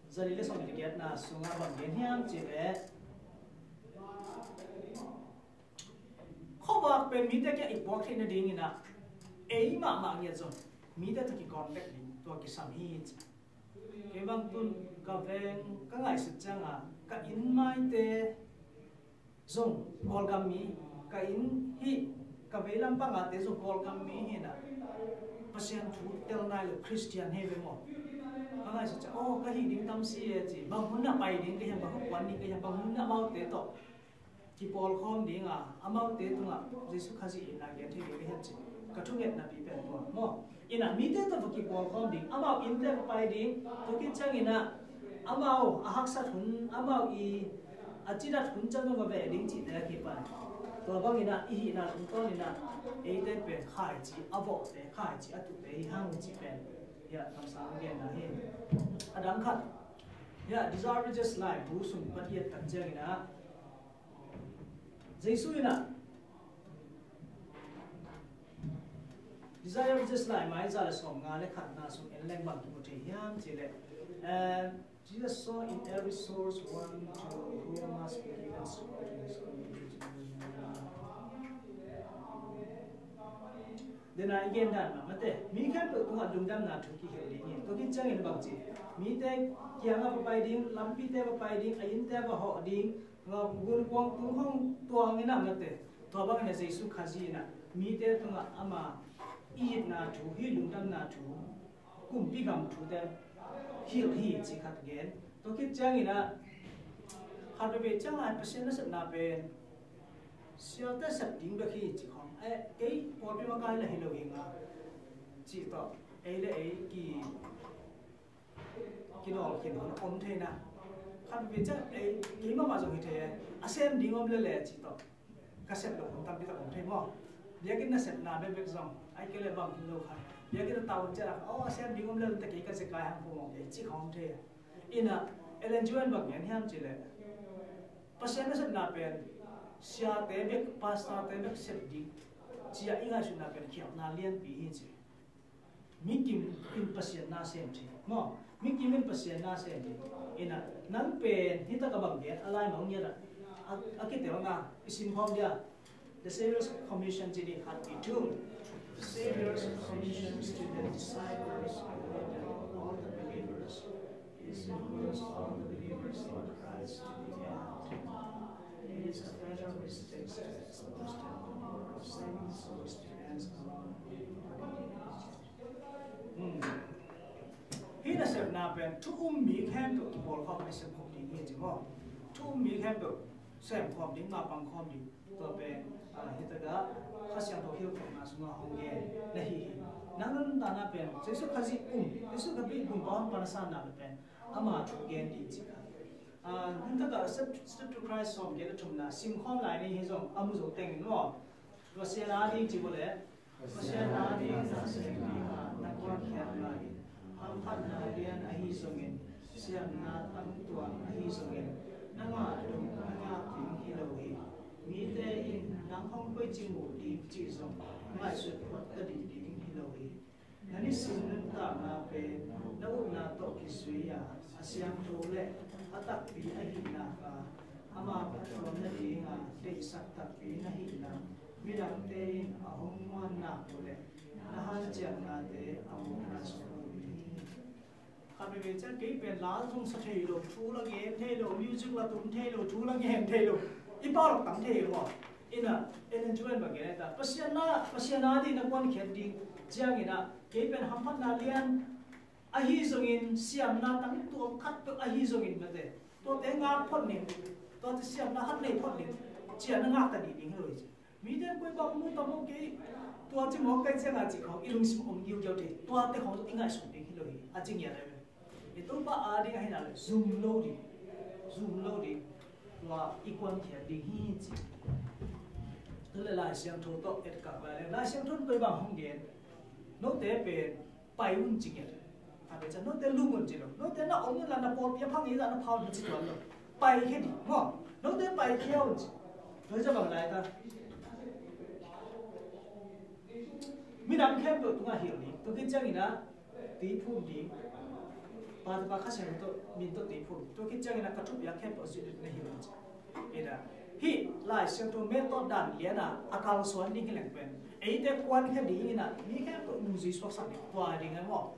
Zali le sawm le giatna sungah bang gen hiam cih leh khuavak pen mite kiang i puak theih nadingin ah ei mahmah ngiat zong mite tawh kicontact ding tua kisam hi ci. Kei bang tun ka veng ka ngaihsut ciangin ka inn maite zong Kawlgam mi, ka inn hih ka veilam pangate zong Kawlgam mi hi-in ah Pasian thu tel nai lo Khristian hi ve maw. Ngaihsut ciang, oh, ka hih ding tam si e ci. Bang hun na pai ding ka hiam, bang hun kuan ding ka hiam, bang hun na amaute tawh kipawlkhawm ding a, amaute tungah Jesu Khazih itna gen thei ding ka hiam ci. Ka thungetna pi pen tua maw. Inah mite tawh va kipawlkhawm ding, amau innte va pai ding, tua khit cianginah amau a haksat hun, amau i a cidat hun ciang va veh ding cihte a kipan. Tua banginah i hihna tungtawninah eite pen khaici a vawhte, khaici a tuhte hi hang ci pen. Hiah kamsang a genna hi. A dang khat, hiah Desire of Ages laibu sung pat i et tak cianginah Jesu inah Desire of Ages lai mai za le sawm nga le khatna sung en leng bang kimu thei hiam cih leh, and Jesus saw in every source one to whom must be given so to his community. Dena i gen dan mah mate, mi khempeuh tungah lungdamna thu kihilh ding hi. Tua khit ciangin bang ci, mite kiangah va pai ding, lampite va pai ding, a innte va hawh ding, gunkuang tung hong tuang inah mate. Tua bangin a Jesu Khazih inah mite tungah ama itna thu, hih lungdamna thu, kumpi gam thute hilh hi ci khat gen. Tua khit cianginah khat veve ciangah Pasian nasepna pen siate sep ding bek hi ci khawng. Eh, kei pawlpi makai la hi lo hi nga cih tawh ei le ei ki kidawl khin hun om thei na. Khat veve ciang ei, kei mahmah zong hi thei e. A sem ding om lele cih tawh ka sep lo hun tampi tak om thei maw. Biakinn nasepna bekbek zong ai kei le bang hi lo kha. Biakinn a tau ciang a, oh, a sem ding om lele ta kei ka zekai hang phu mawng e ci khawng om thei e. Inah Ellen G. White bang gen hiam cih leh, Pasian nasepna pen siate bek, pastorte bek sep ding ci-a i ngaihsutna pen khialhna lianpi hi ci. Mi kim in Pasian na sem thei maw? Mi kim in Pasian na sem thei. Inah nang pen hi tak a bang gen a lai mah ngiat ah a, a kitelna i sim khawm dia. The Savior's Commission ci ding khat i thu. The Savior's commission to the disciples, all the believers, is to lose all the believers in Christ to the end. It is a federal mistake to expose the number of saving souls to man's alone. Hmm. Hih nasepna pen thu um mi khempeuh kipawlkhawm a sem khawm ding hi ci maw? Thu um mi khempeuh sem khawm ding, mapang khawm ding. Tua pen, ah, hi takah Kha Siangtho hilhkhopna sungah hong gen na hi hi. Nang nuntakna pen Jesu Khazih um, Jesu Khazih gumpa hong pan a sanna pen ama thu gen ding ci kha. Ah, nuntakah Step, Step to Christ sawm gen a thumna sim khawm lai ni hi zong a mu zo tengin maw? Pasian a ding ci bo le Pasian a ding na sem ding a na kuankhiat lai in, hamphatna lian ahi zongin, siamna tangtuak ahi zongin, nangmah dong na ngak ding hi lo hi. Mite in nang hong koici mu ding cih zong ngaihsut phot ta dih ding hi lo hi. Na nisim nuntakna pen na upna tawh kizui a, a siangtho le a takpi ahih nak a, ama phattuam nadinga deihsak takpi na hihna, midangte in a hong muannak uh le na hanciamnate a mawkna sung uh hi. Khat veve ciang kei pen la zong sa thei lo, thu la gen thei lo, music la tum thei lo, thu la gen thei lo, i pau lak tam thei lo. Inah, Ellen G. White bang gen ta, Pasian na, Pasian a ding na kuankhiat ding cianginah kei pen hamphatna lian ahi zongin, siamna tangtuak khat peuh ahi zongin mate, tuate ngak phot ning, tuate siamna khat nei phot ning, cian na ngak ta dih ding hi lo hi ci. Mite koi bang mu tam maw kei, tua ci mawk kai cianga ci khawng i lungsim om giugiau thei, tuate khawng i ngaihsut ding hi lo hi, a ci ngiat ai ve. I Topa a ding ahi nak le zum lo ding, zum lo ding, tua i kuankhiat ding hi ci. Tu le Lai Siangtho tawh etkak lai le Lai Siangtho in koi bang hong gen, note pen pai un ci ngiat. A pai ciang note lum un ci lo. Note na om un la na pawlpi a phang i la na pha un ci tuan lo. Pai khe dih maw? Note pai khia un ci. Tua hi ciang bang lai ta. Midang khempeuh tungah hilh ding. Tua khit ciangin ah tui phum ding. Pa, Tapa, Kha Siangtho min tawh tui phum ding. Tua khit ciangin ah ka thupiak khempeuh zuih ding na hilh ding ci. Ina, hih Lai Siangtho method dan lian a a kalsuan ding hi leng pen, eite kuankhia ding ina, mi khempeuh nungzui suaksak ding, tua ding a maw?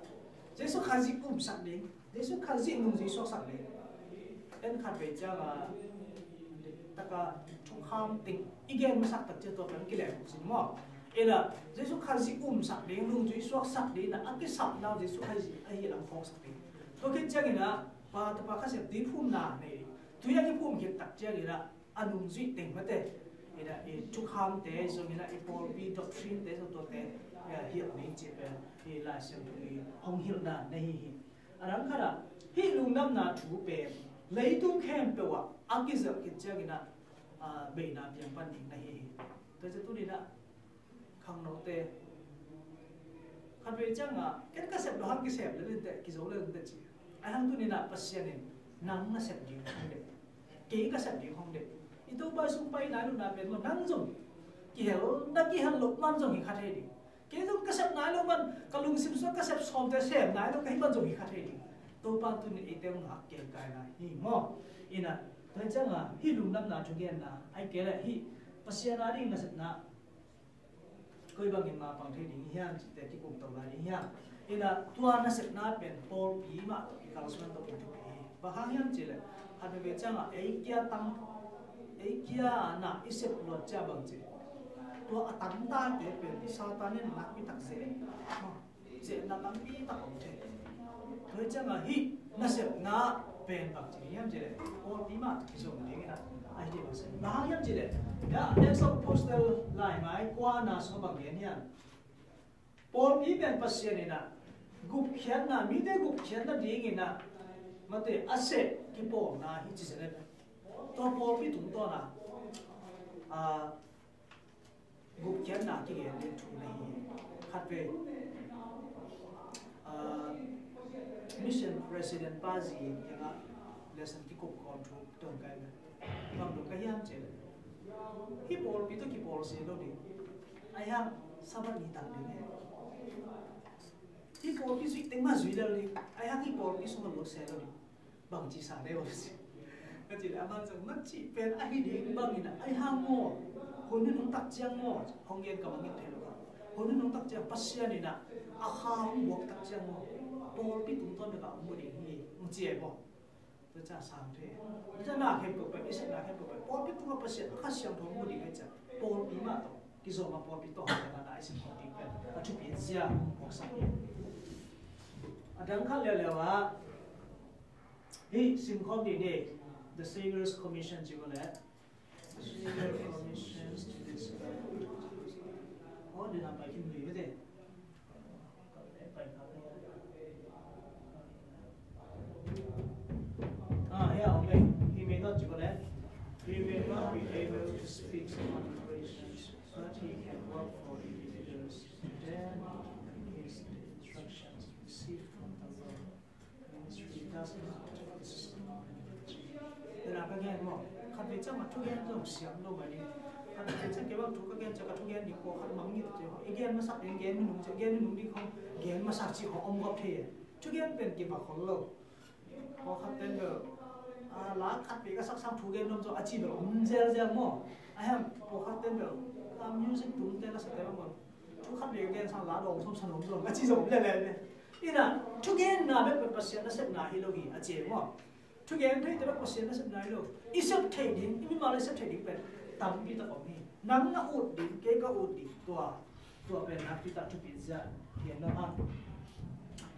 Jesu Khazih umsak ding, Jesu Khazih nungzui suaksak ding. En khat vei ciang a, taka thukham ting i gen masak tak ciang tua pen kilem sin maw? Ina, Jesu Khazih umsak ding, nungzui suaksak ding ina, a kisapna uh Jesu Khazih ahi lam phawksak ding. Tua khit ciangin ah, pa, tapa, kha sem ding phumna nei ding. Tui a kiphum khit tak ciangin ah, a nungzui teng mate, ina, i thukhamte zong ina, i pawlpi doctrine te zong tuate, eh, hilh ni ci pen, i Lai Siangtho i hong hilhna na hi hi. A dang khat ah, hih lungdamna thu pen leitung khempeuh ah a kizelh khit ciangin ah, ah, beina piang pan ding na hi hi. Tua ciang tuni-in ah, khangnote, khatvei ciangah, ken ka sep lo hang, kisep lel inteh, kizo lel inteh ci. Ahih hang tuni-in ah Pasian in nang na sep ding hong deih, kei ka sep ding hong deih. I Topa sung pai nai lohna pen maw, nang zong kihel, na kihel loh man zong hi kha thei ding. Kei zong ka sep nai lo man, ka lungsim sungah ka sep sawmte sem nai lo ka hih man zong hi kha thei ding. Topa tuni-in eite hong hak kei kai lai hi maw. Ina, tua ciangah hih lungdamna thugenna, ahih kei leh hih Pasian a ding nasepna koi bangin mapang thei ding hiam cihte kikum to lai ding hiam. Ina, tua nasepna pen pawlpi mah tawh kikalsuan to in thupi hi. Bang hang hiam cih leh, khat veve ciangah ei kia tang, ei kia na i sep luat ciang bang ci, tua a tangtate pen Satan in nakpi tak zia, zia na tampi tak om thei. Tua hi ciangah hih nasepna pen bang ci hiam cih leh, pawlpi mah tawh kizom ding ina, a hi ding a sem. Bang hang hiam cih leh, ya, Acts of Apostle laimai kuana sungah bang gen hiam. Pawlpi pen Pasian ina gupkhiatna, mite gupkhiatna ding ina, mate, a seh kipawlna hi ci zen. Tua pawlpi tungtawn a, a, gupkhiatna kigen ding thu na hi. Khatvei, ah, mission president pa zi kiangah lesson kikup khawm thu tawh kai na. Bang dong ka hiam cih leh, hih pawlpi tawh kipawl se lo ding. Ahih hang Sabbath ni tang ding hi. Hih pawlpi zuih teng mah zui lel ding. Ahih hang hih pawlpi sungah lut se lo ding. Bangci sa deuh a si. Ka cih leh amah zong na cih pen ahi ding bangin a, ahi hang maw, hun nunung tak ciang maw, hong gen ka mangngilh thei lo a. Hun nunung tak ciang Pasian in a, a kha hong buak tak ciang maw, pawlpi tungtawn bek a hong mu ding hi, hong ci e maw. Tua ciang sang thei. Tua ciang na khempeuh pen, i sepna khempeuh pen pawlpi tungah Pasian a Kha Siangtho hong mu ding hi ciang, pawlpi mah tawh kizom a, pawlpi tawh hong na i sepna ding pen a thupi zia hong puaksak hi. A dang khat leuleu ah, hih simkhawm dih ni, The Savior's Commission ci ko leh. The Savior's Commission to this world. Oh, din a pai khin lui mete. Ah, yeah, okay. He may not ci ko leh. He may not be able to speak some other Christians, but he can work for individuals. Then his instructions received from the Lord. Ministry does not focus on knowledge. Tua na ka gen maw, khat vei ciang a thugen zong siam lo mah ni. Khat vei ciang kei bang thu ka gen ciang ka thugen ding pawlkhat mangngilh ci. I gen masak ding gen nunung ci, gen nunung ding khong gen masak ci khong om gawp thei. Thugen pen kibang khol lo. Pawlkhat ten bel, ah, la khat vei ka sak sang thugen nuam zong a ci bel om zelzel maw. Ahem, pawlkhat ten bel, ah, music tum te la sa te bang maw. Thu khat vei ka gen sang la dawng sawm sa nuam zong a ci zong om lele. Ina, thugenna bek pen Pasian nasepna hi lo hi, a ci e maw. Thugen theite bek Pasian nasepna hi lo. I sep theih ding, i mimal i sep theih ding pen tampi tak om hi. Nang na ut ding, kei ka ut ding, tua, tua pen nakpi tak thupi zia gen nuam hang.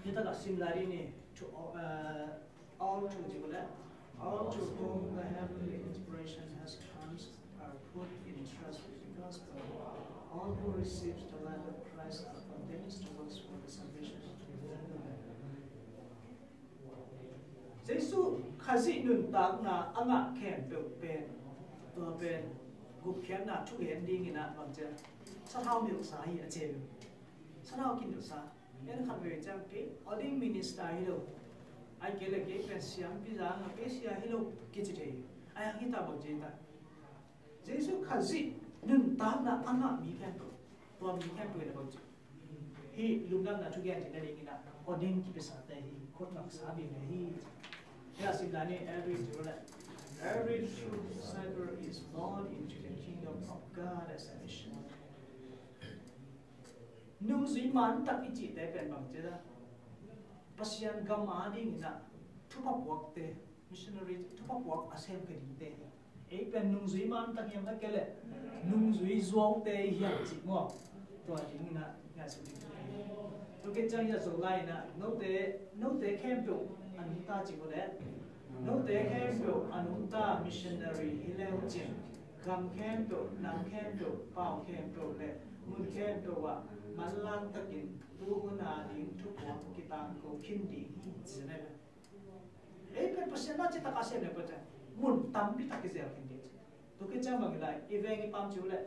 Hi tak a sim lai dih ni, to, uh, all to, ci ko leh, all to whom the heavenly inspiration has come are put in trust with the gospel. All who receive the life of Christ are ordained to works for the salvation of the world. Jesuh Khazih nuntakna a ngah khempeuh pen, tua pen gupkhiatna thugen dingin a bang ciang sathau milhsa hi, a ci e. Sathau kimilhsa. En khat vei ciang kei ordained minister hi lo, ahih kei leh kei pen siampi zang a, kei sia hi lo kici thei. Ahih hang hi ta bang ci ta. Jesuh Khazih nuntakna a ngah mi khempeuh, tua mi khempeuh in a bang ci, hih lungdamna thugen theihna dingin a ordained kipiasate hi, khut ngaksa bik hi. Hih a sim lai ni, every, every true disciple is born into the kingdom of God as a missionary. Nungzui man tak i cihte pen bang ci ta, Pasian gam a dingin a thupha puakte, missionary, thupha puak a sem kha dingte. Ei pen nungzui man tak hiam, ahih kei leh nungzui zuaute i hiam cih maw. Tua dingin a ngaihsun ding. Tua khit ciang hi a, Zolai in a, note, note khempeuh A nungta cih uh leh, note khempeuh a nungta missionary hi leu cin, gam khempeuh, nam khempeuh, pau khempeuh le mun khempeuh ah manlang takin tu hun a ding thupuan kitangko khin ding hi ci leh. Ei pen Pasian na citak a sem le Pasian mun tampi tak kizel khin ding ci. Tua khit ciang bang hi lai, i veng i pam ci uh leh,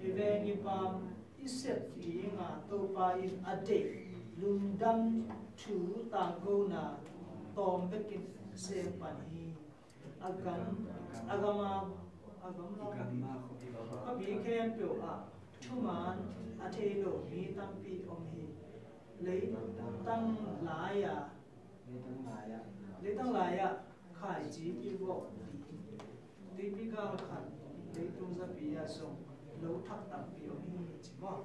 i veng i pam i sep ding a Topa in a deih lungdam thu tangkona tawm bekin sem pan hi. A gam, a gam a, a gam a, a gam a khuapi khempeuh ah thuman a thei lo mi tampi om hi. Leitang lai-a, leitang lai-ah khaici kivawh ding, tuipi gal khat, leitung zapi ah zong lo thak tampi om hi ci maw?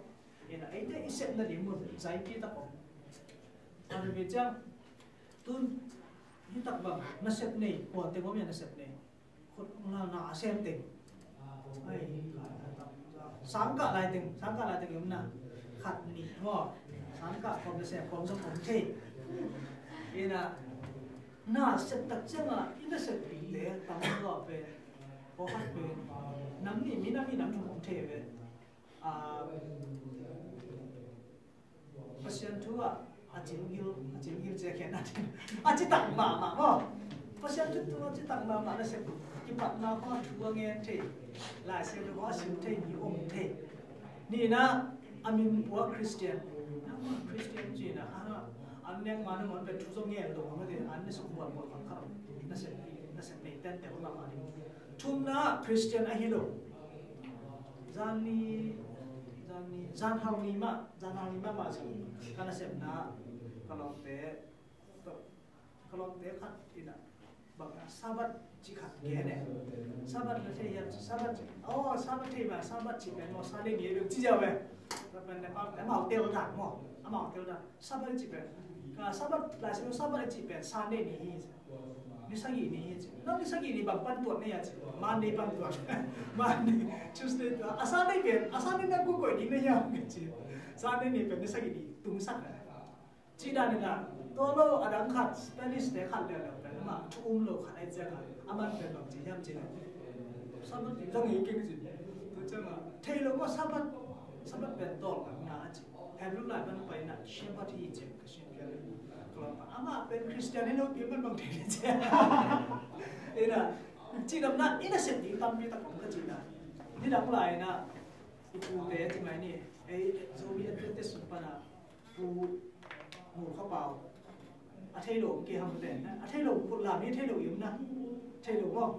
Ina eite i sepna ding mun zaipi tak om. A ri ciang tun hi tak bang nasep nei, kua teng om ia nasep nei. Khut na, na sem teng. Ai, sangkah lai teng, sangkah lai teng i om na. Khat nih maw. Sangkah kawm na sem kawm zong kawm thei. Ina na sep tak ciang a i na sep pite tam zaw pen, pawlkhat pen nam nih, minam nih, nam thum kawm thei ve. A, Pasian thu ah a cingil, a cingil cia khian a ding. A citak mahmah maw. Pasian thu tu a citak mahmah na sem. Kipatna kho thu a ngen thei. Lai Siangtho kho a sim thei mi om thei. Nihna a min pua Christian. Na pua Christian cina a, an nek ma na mon pen thu zong ngen lo ma te, an na suk buat buat khang khang. Na sem, na sem nei ten te mahmah ding. Thumna Christian ahi lo. Zan ni, zan ni, zan hau ni mah, zan hau ni mah mah zong ka nasepna, ka lawmte, ka lawmte khat in a, bang a Sabbath ci khat gen e. Sabbath na thei hiam, Sabbath ci, oh, Sabbath thei mah, Sabbath ci pen maw, Sunday ni e, ci ziau e. Ka pen Nepal te amau tel dan maw, amau tel dan. Sabbath i cih pen, ka Sabbath, Lai Siangtho Sabbath i cih pen Sunday ni hi ci. Ni sagih ni hi ci. Nang ni sagih ni bang pan tuat ni a ci. Monday pan tuat. Monday, Tuesday tuat. A Sunday pen, a Sunday na ku koih ding na hiam ci. Sunday ni pen ni sagih ni tungsak na. Ci dan ni na, tua lo a dang khat, Spanish te khat le le pen, ma thu um lo khat ai ciang a. A man pen bang ci hiam ci na. Sabbath ni zang hi keng ci. Tua ciang a, thei lo maw Sabbath, Sabbath pen tawlnga a ci. Hebrew lai pan pai na, Shabbat hi ci, ka sin pian. Ka lawm pa, amah pen Christian hi lo, pian man bang thei ci. Ina, ci dam na, ina sem ding tampi tak om ka ci na. Ni dang lai na, i pu te ci mai ni, ei, Zomi Adventist sung pan a, pu, mu kha pau. A thei lo om kei ham te na. A thei lo, kut lam ni thei lo i om na. Thei lo maw.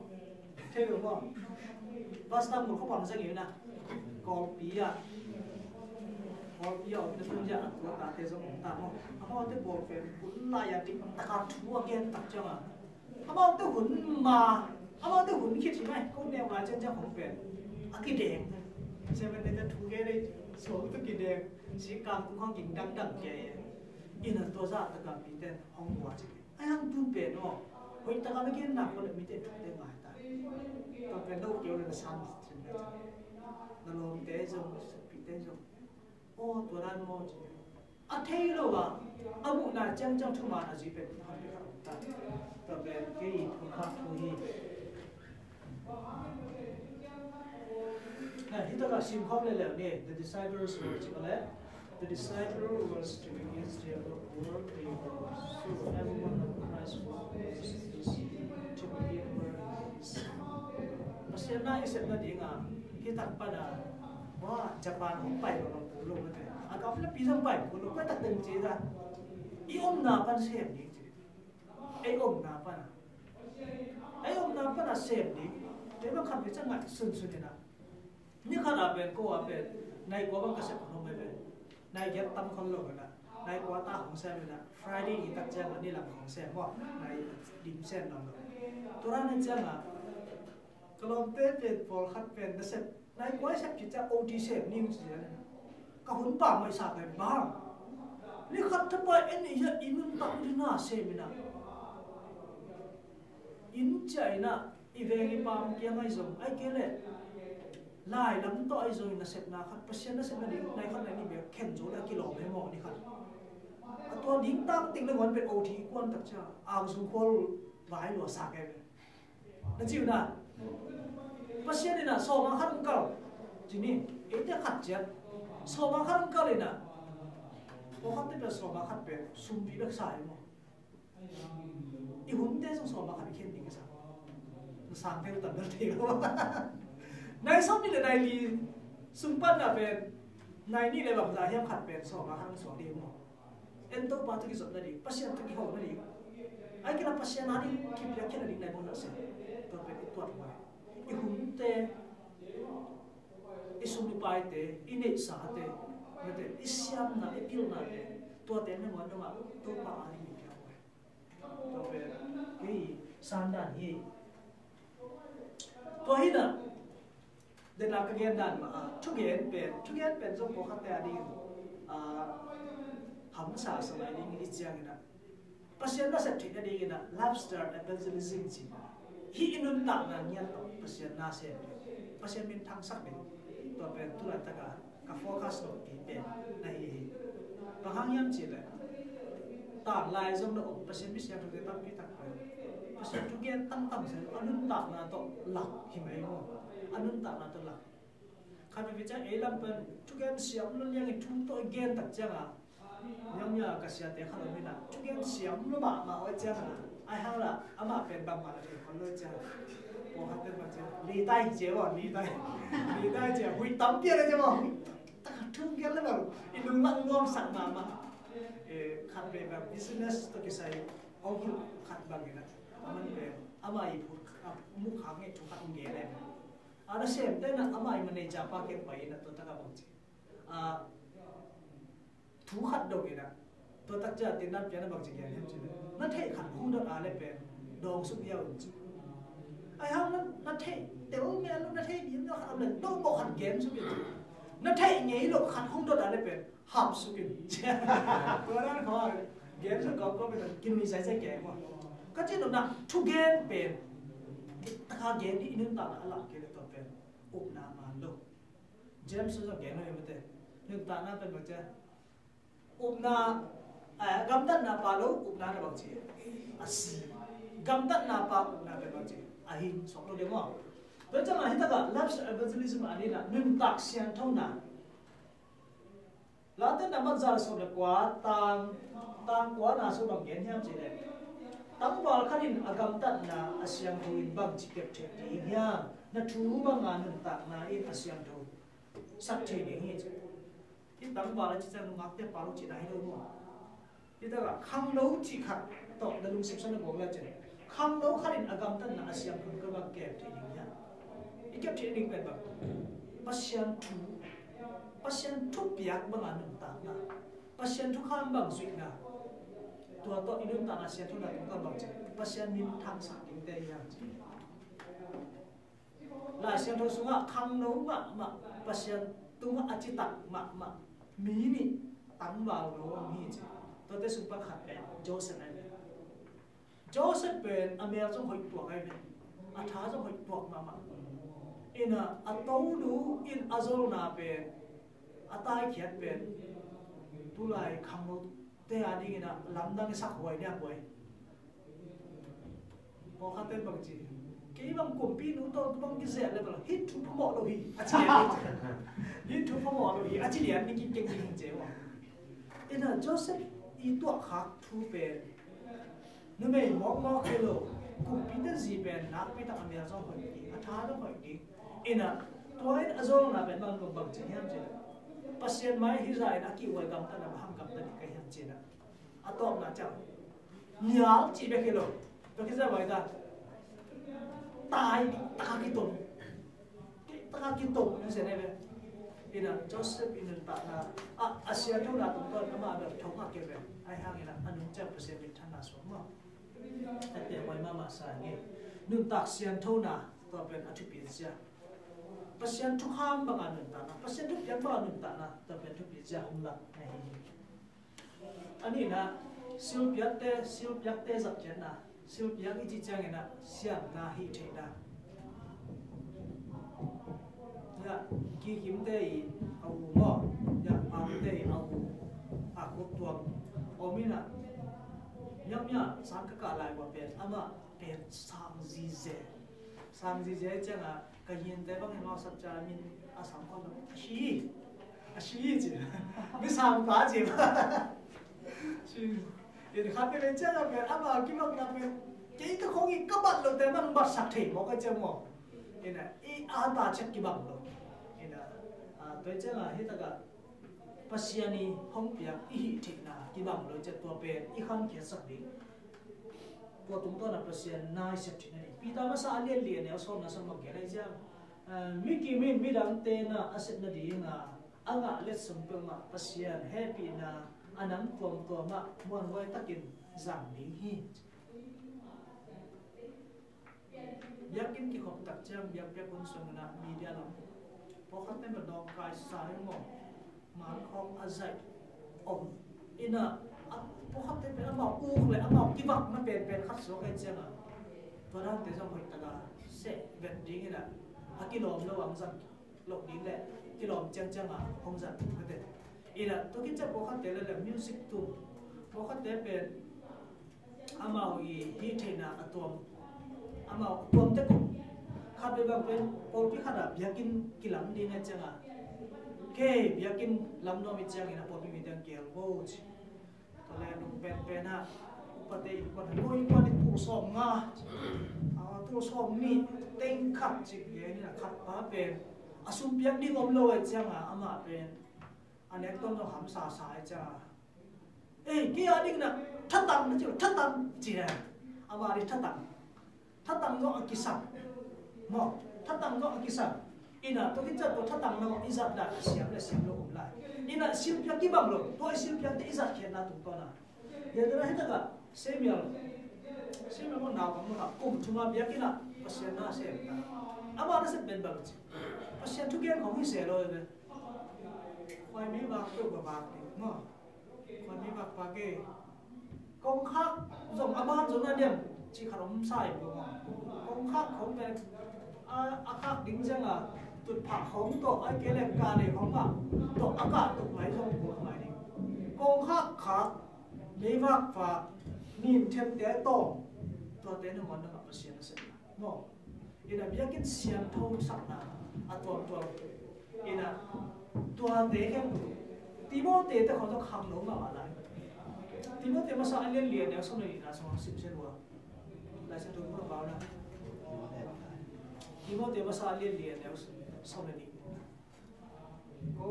Thei lo maw. Pastor mun kho pang zang i om na. Kawlpi ah. Kawlpi ah om na tun zia a tua tate zong om ta maw. Amaute bawl pen hun lai a dik taka thu a gen tak ciang a. Amaute hun ma. Amaute hun khit hi mai. Ko neu lai ciang ciang hong pen. A kideng. Seven Day te thu gen ei. Suang tu kideng. Si kang tung hong ging dang dang kei. Ina tua zah taka mite hong bua ci. A yang tu pen aw, hoih taka na gen nak ko le mite thute ngai ta. Tua pen lo keu le na san sin le ci. Na lawmte zong, na sukpite zong. Aw, tua dan maw ci. A thei lo a, a muhna ciangciang thuman a zui pen thu khat peuh a om ta. Tua pen kei thu khat thu hi. Hih takah sim khawm leuleu ni, the disciples were, ci ko le, the disciple was to be his dear work, so everyone of Christ was to be his. Pasian na i sepna dingah hih tak pana, wa, Japan hong pai lo, lo, lo, mate. A ka hong pai lo, pai tak teng ci ta. I omna pan sem ding ci. Ei omna pana, ei omna pana sem ding. Te bang khat ve ciang ngai sunsun ina. Ni khat a pen ko a pen nai kua bang ka sem khong ve ve. Nai giat tam khong lo ina. Nai kua ta khong sem ina. Friday ni tak ciang ni lam khong sem maw. Nai dim sem lo lo. Tua ni ciang a ka lawmte pen pawlkhat pen na sem. Nai kua sep ci ciang O T sep ning ci ciang. Ka hun pang mai sa kai bang. Ni khat thapai en i hia i nuntak ding na sem ina. Inn ciah ina i veng i pam kiang ai zong ai kei le. Lai lam tawh ai zong ina sepna khat Pasian na sepna ding nai khat nai ni bek khen zo le kilawm he maw ni khat. A tua ding tang ting le ngon pen OT kuan tak cia, aung sung khual vai lua sa kei ve. Na ci uh na. Pasian in a sawma khat hong kal. Ci ni, eite khat ciat. Sawma khat hong kal in a. Pawlkhatte pen sawma khat pen sumpi bek sa hi maw. I hunte zong sawma khat i khen ding ka sa. Na sang thei lo, tam bel thei lo. Nai sawm nih le nai li sung pan na pen nai nih le bangzah hiam khat pen sawma khat hong suak ding maw. En Topa tawh kizopna ding, Pasian tawh kihona ding. Ai kila Pasian a ding kipiakkhiatna ding nai bawlna se. Tua pen i tuat huai. I hunte, i sum i paite, i neihsate, mate, i siamna, i pilnate, tuate nangawn dongah Topa a ding i piak huai. Tua pen hei sandan hi. Tua hi na. Dena ka gen dan mah a, thugen pen, thugen pen zong pawlkhatte a ding, a, hamsa sa mai ding i ciangin a, Pasian na sep theihna dingin a, lifestyle evangelism ci. Hih i nuntakna ngiat tawh Pasian na sem, Pasian min thangsak ding. Tua pen tulaitak a ka focus lo pi pen na hi hi. Bang hang hiam cih leh, tanglai zong na om, Pasian mi siangthote tampi tak pen Pasian thugen tamtam se, a nuntakna tawh lak hi mai maw. A nuntakna tawh lak. Khat veve ciang ei lam pen thugen siam lo liangin thu tawh i gen tak ciang a, niangnia ka siate khat om in a, thugen siam lo mahmah oi ciang a, ai hang la amah pen bangmah la thei khol lo ciang a, pawlkhat pen bang ciang litai ci e maw, litai, litai ci e, hui tampi a le ci e maw. Hui tak a thu gen le bang i lunglang nuamsak mahmah. Eh, khat veve bang business tawh kisai ong hilh khat bangin a, aman pen ama i phut a, mu khak ngei thu khat ong gen le. A nasemte na ama i manager pa kiang pai in a, tua tak a bang ci. A, thu khat dong in a, tua tak cia tin nan pian a bang ci gen hiam ci le, na theih khat hong dot a le pen dawng suk ia un ci. Ai hang na, na theih tel mel lo, na theih ding na khat a le dawng bawh khat gen suk in ci. Na theih ngei lo khat hong dot a le pen hap suk in. Tua dan khaw gen suk kawk kawk in a, kinui sai sai keng maw. Ka cih nopna thugen pen taka gen dih i nuntakna a lak kei le tua pen upna man lo. James zong gen lo hi mate. Nuntakna pen bang cia, upna, eh, gamtatna pa lo upna na bang ci a si. Gamtatna pa upna pen bang ci a hin suak lo ding maw. Tua ciang a hi tak a lifestyle evangelism a ding a nuntak sianthona. Late na mat za le sawm le kua, tang, tang kua na sung bang gen hiam ci le, tangval khat in a gamtatna a siangtho in bang ci kep thei ding hiam? Na thu bang a nuntakna in a siangtho sak thei ding hi ci. Hih tangval a ci ciang nungakte pa lo cihna hi lo maw. Hih takah khangno cih khat tawh na lungsim sung na bawk le cin, khangno khat in a gamtatna a siangtho in bang kep thei ding hiam? I kep thei ding pen bang, Pasian thu, Pasian thupiak bang a nuntakna, Pasian thukham bang zuihna. Tua tawh i nuntakna sianthona tungtawn bang cin, Pasian min thangsak dingte hiam cin. Lai Siangtho sungah khangno mahmah, Pasian tungah a citak mahmah mi nih tangval lo om hi ci. Tuate sung pan khat pen Joseph ahi ve. Joseph pen a mel zong hoih tuak ahi ve. A tha zong hoih tuak mahmah. Ina a tonu in a zolna pen, a taikhiat pen, tulai khangno te a dingin a lamdang i sak huai nia buai. Pawlkhatte bang ci, kei bang kumpinu tawh bang kizia le bang, hih thu phamawh lo hi a ci lian. Hih thu phamawh lo hi a ci lian ni kikeng ding hi ci ua. Ina Joseph i tuahkhak thu pen numei mawkmawk hi lo, kumpite zi pen nakpi tak a mel zong hoih ding, a tha zong hoih ding. Ina tua in a zolna pen bang bang ci hiam ci le, Pasian mai hi za in a kihhuai gamtatna bang hang gamtat ding ka hiam ci na. A tawpna ciang nial cih bek hi lo. Bek hi za bai ta. Tai taka kitom. Taka kitom ni se ne be. Ina Joseph i nuntakna a, a sianthona tungtawn ama bel thong a ke be. Ai hang ina a nung ciang Pasian min thanna suak maw. A te huai mahmah sa nge. Nuntak sianthona tua pen a thupi zia. Pasian thukham bang a nuntakna, Pasian thupiak bang a nuntakna tua pen thupi zia hong lak na hi hi. A nihna, silpiakte, silpiakte zatkhiatna, silpiak i cih ciangin a siamna hih theihna. Ya, kikimte i a u maw, ya, pamte i a u, a kuk tuang. Om in ah, miakmiak sang ka kah lai ua pen amah pen sang zize. Sang zize ciangah ka hinte bang in mawk sak ca min a sang khawm lo. A si, a si ci. Mi sang pa ci. Si. In khat pen ciangah pen amah kibakna pen kei ka khong i ka bat lote man bat sak thei mawk a ciang maw. In ah i a ta ciat kibang lo. In ah, a, tua ciangah hi takah Pasian i hong piak i hih theihna kibang lo ciat tua pen i khankhiatsak ding. Tua tungtawn ah Pasian na i sep theihna ding. Peter masa a lian li a neu sawmna sawm bang gen a i ciang, a, mi kim in midangte na a sep nading a a ngah letsong peuhmah Pasian hehpihna a nam tuamtuam ah muanhuai takin zang ding hi. Biakinn kikhop tak ciang biakpiak hun sungin ah media lam pawlkhatte bel dawngkai sa hi maw? Mankhawng a zaih om in ah, a pawlkhatte bel amau uk le amau kivakna penpen khat suak ahih ciangah tua dante zong hoih taka seh vet dingin ah a kilawm lo ang zang loh ding le kilawm ciangciang a hong zat mate. Ina tua khit ciang pawlkhatte le le music tum pawlkhatte pen amau i hih theihna a tuam, amau tuam tek uh. Khat vei bang pen pawlpi khat ah biakinn kilam ding a ciang a, kei biakinn lam nuam i ciangin a pawlpi mi teng kial bo ci. Tua le nung penpen ah upate innkuan, ko innkuan in tul sawm nga, a, tul sawm nih teng khat cik gen in a khat pa pen a sum piak ding om lo ahih ciang a amah pen a nek tuam zong hamsa sa ahih ciang a, ei kei a ding na thatang na ci, thatang ci a, amah ding thatang. Thatang zong a kisam. Maw, thatang zong a kisam. Ina tua khit ciang tua thatang zong i zat dan a siam le siam lo om lai. Ina silpiak kibang lo, tua i silpiakte i zat khiatna tungtawn a. Biakinn ah hi takah Samuel, Samuel maw naupang maw kum thum a biakinn ah Pasian na sem ta. Amah na sep pen bang ci. Pasian thugen khong hi se lo ve. Khuai mi vak peuh va vak ding maw. Khuai mi vak vak e. Kongkhak zong a ban zong a diam cih khat om sa hi peuh maw. Kongkhak khong pen a, a khak ding ciang a tutphah khong tawh, ahih kei leh kah lei khong ah tawh a kah tuk mai zong buak mai ding. Kongkhak khak, meivak vak, nin themte tawh, tuate nangawn na ngah Pasian a sepna maw. Ina biakinn siangtho sakna a tuamtuam. Ina tuate khempeuh Timote te khawng tawh khangno mahmah lai. Timote masa a lian li a neu sawm le nihna sungah sim se lua. Lai Siangtho mun a pau na. Timote masa a lian li a neu sawm le nih. Ko,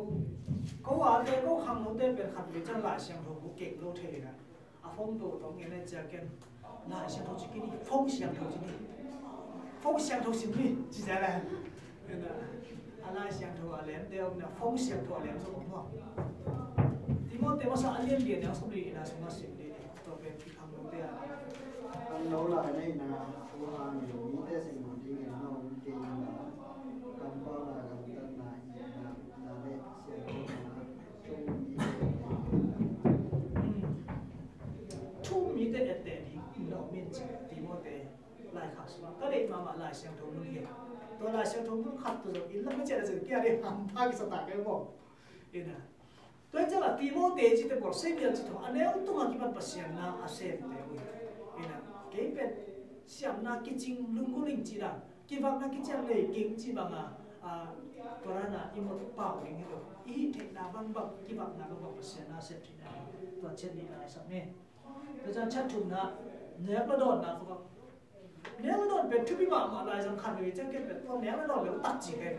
ko ate, ko khangnote pen khat vei ciang Lai Siangtho bu kek lo thei na. A phone to tawh ngen a ciah ken Lai Siangtho ci kei ni, phone siangtho ci ni. Phone siangtho sim ni ci cia le. A Lai Siangtho a lemte om na, phone siangtho a lem zong om maw. Timote masa a lian li a neu sawm le nihna sungah sim ni. Tua pen kikhangnote a. Khangno lai neihna, huhang in mite singmang dingin na om kei inla, kampau lai gamtatna, itna, upna le siangthona, thu mite, thu mite etteh ding na om in ci Timote laikhak sungah ka deih mahmah Lai Siangtho mun hi. Tua Lai Siangtho mun khat tawh zong inn lam a ciah a zong kia ding hampha kisa ta kei maw. Ina Tua hi ciangah Timote cihte pawl, Samuel cihte pawl, a neu tungah kipan Pasian na a semte uh hi. Ina, kei pen siamna kicing lungkuling cih dan, kivakna kiciang nei keng cih banga, a, tua dana i mawk pau ding hi lo. I hih theihna bangbang, kivakna bangbang Pasian na a sem cihna hi. Tua ciat nihna i sak ni. Tua ciang ciat thumna, nek le dawnna tungah Nek le dawn pen thupi mahmah lai zang khat vei ciang ken pen tua nek le dawn le uh tak ci kei.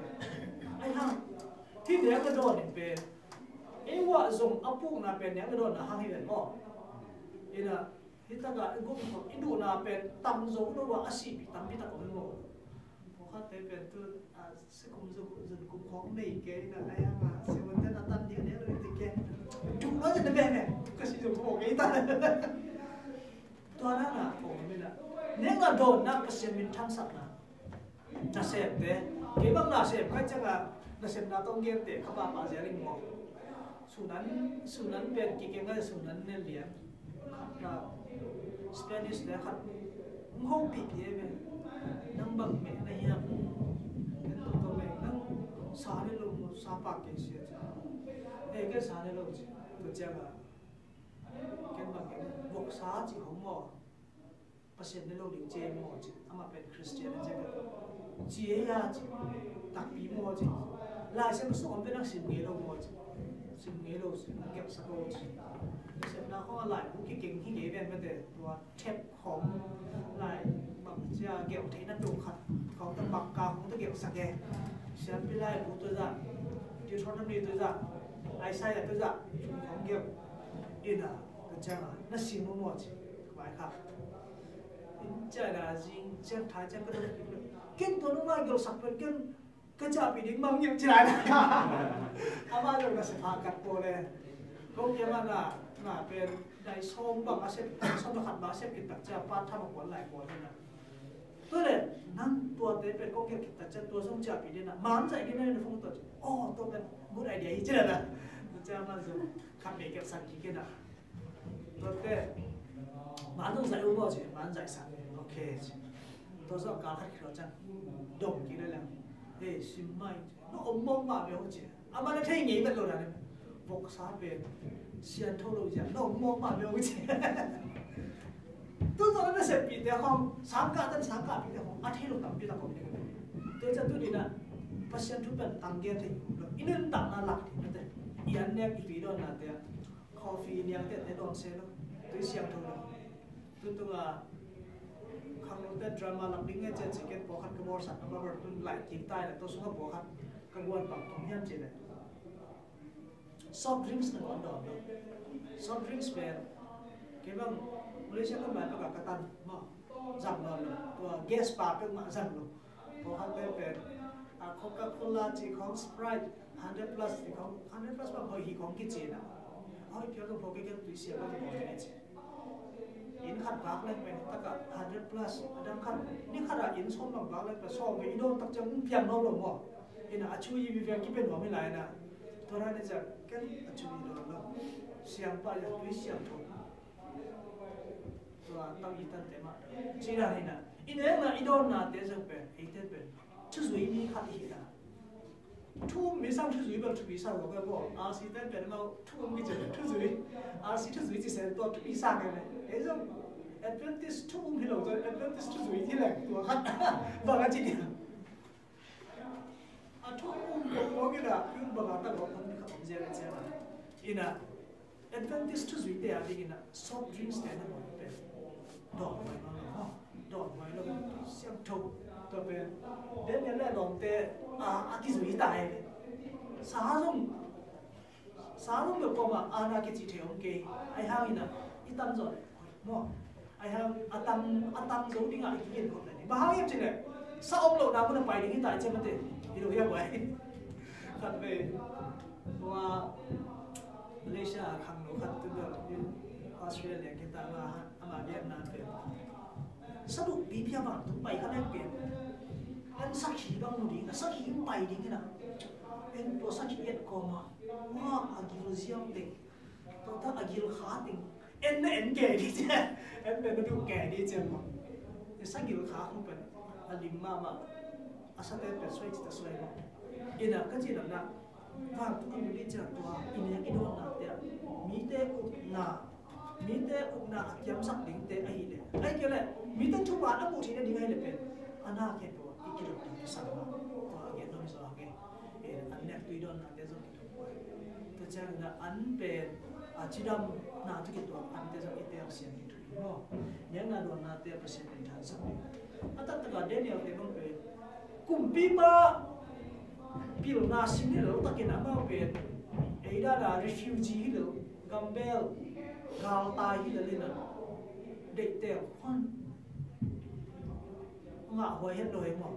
Ai hang. Hih nek le dawn in pen ei uh ah zong a pukna pen nek le dawnna hang hi ven maw. Ina hih takah i guk khawng i duhna pen tam zo lo uh ah a sihpih tampi tak om hi maw. Pawlkhatte pen tu, a, sikum zun, zun kum khawng nei kei ina ai hang a simun ten a tan ding a nek le dawn ti kei. Duh lo zin na pen pen ka si zo khawng kei ta. Tua na na kong a min a nek a dawnna Pasian min thangsakna. Nasemte kei bang nasem kai ciangah nasemna tawh gerte kha pahpah zia ling maw. Sunan, sunan pen kikeng a sunan ne lian. Khat na Spanish te khat hong hopih pi e ve. Nang bang meh na hiam? Ken tuk tawh meh nang sa ne lo mu sa pak kei sia cia. Ei ken sa ne lo cia. Tua ciangah Ken sa ci hong maw, Pasian ne lo ding ci ei maw ci, amah pen Khristian a ci ka ci ei a ci, takpi maw ci. Lai Siangtho sung om pen nang sim ngei lo maw ci, sim ngei lo ci, gelhsak lo ci. Sepna khong a laibu kikeng hi ngei ven mate, tua thep khong lai bang cia gelh theihna tung khat khong ta, Mangkang khong ta gelhsak e. Siampi laibu tua zah, Deuteronomy tua zah, Isaiah tua zah khong gelh. Ina tua cianga na sim maw ci, vai kha. In ciana zing ciang thai ciang ka dong kik lo. Ken tua nung lai gelhsak pen ken ka ciahpih ding mang ngilh ci lai na. Amah zong na sia pha kat pawl e. Kong kiam ah na, na pen dai sawm bang a sep, sawm na khat bang a sep kit tak cia part time a kuan lai pawl hi na. Tua le nang tuate pen kong kiam kit tak cia tua zong ciahpih ding na. Man zaih ding na na phone tua ci. Oh, tua pen good idea hi ci lai na. Tua cia amah zong khat vei kiam sak kik kik na. Tuate, man zong zaih uh maw ci, man zaih sak. Ok ci. Tua zong kal khat khit lo ciang dong kik le leng. Hei, sim mai ci. Na om mawk mah ve uh ci. Amah na thei ngei vet lo na ne. Voksa pen siangtho lo ci a, na om mawk mah ve uh ci. Tu zong na seppihte khong, sangkah tan sangkahpihte khong a thei lo tampi tak om ding. Tua ciang tuni na Pasian thu pen tang gen thei lo. I nuntakna lak ding na te. I an nek i tui dawnnate ah. Coffee niangte te dawn se lo, tui siangtho lo. Tutunga khangnote drama lak ding nge cia ci ken pawlkhat ka bawlsak ka babar tun laih kik tai le, tua sunga pawlkhat ka guan bang thum hiam ci le. Soft drinks na dawn dawn lo. Soft drinks pen kei bang Malaysia ka mai paka ka tan maw, zang dawn lo. Tua gas pa peuhmah zang lo. Pawlkhatte pen a Coca-Cola ci khong, Sprite, hundred plus ci khong, hundred plus bang hoih hi khong kici na. Hoih phial zong pawlkhat ken tui siam bang hoih hi ci. Inn khat vak leng pen taka hundred plus, a dang khat ni khat a inn sawm bang vak leng pen sawm ve i dawn tak ciang piang nawn lo maw. Ina a chu i viviang kipia nuam hi lai na. Tua na ni ciang ken a chu i dawn lo. Siang pa ya tui siangtho. Tua tang i tante mah. Ci dan hi na. I nekna i dawnnate zong pen, eite pen thuzui mi khat i hi na. Thu um mi sang thuzui bel thupi sang lo ka bawl. R C te pen mau thu um kici thuzui. R C thuzui ci sen tua thupi sang e. Ei zong Adventist thu um hi lo zong Adventist thuzui hi leng tua khat. Bang a ci dia. A thu um kong kong ina, um banga ta lo kong ni khat om zia le zia na. Ina, Adventist thuzuite a ding ina, soft drinks te na bawl pen. Dawn huai lo, dawn huai lo, siangtho. Tua pen, Daniel le lawmte a, a kizui ta e. Sa zong, sa zong bel kawma, a na kici thei om kei. Ai hang ina, i tam zaw le. Maw, ai hang a tang, a tang zo dingah i kingen khop le ni. Bang hang hiam cih leh sa om lohna mun a pai ding hi ta i ciam mate. Hi lo hiam uai. Khat vei tua Malaysia a khangno khat tu bel in Australia kita ma ha ama biakna pen sa duh pi pia bang tu pai kha leng pen. An sakhi bang mu ding, a sakhi pai ding hi na. En tua sakhi et kawma. Wa a gil ziau teng. Tua ta a gil kha teng. En na en kei di cia. En pen na duh kei di cia maw. I sa gil kha khong pen a lim mahmah. A sa te pen suai ci ta suai maw. Ina ka ci lam na. Vangtung i mu di cia tua i nek i dawnna te ah mite ukna, mite ukna a kiamsak dingte ahih leh, ahih kei leh mite thupha a muh theihna ding ahih leh pen a na khempeuh i kidop ding kisam maw. Tua a gen nuam zaw a kei. Eh, an nek tui dawnnate zong kituak. Tua ciangin ah an pen, a, cidamna tawh kituak ante zong i teel siam kituak hi maw. Nekna dawnnate ah Pasian in thansak ding. A taktak ah Daniel te bang pen kumpipa pilna sin hi lo takin amau pen ei dan a refugee hi lo, gambel, galtai hi lo lina, deihteel hon ngah huai het lo hi maw.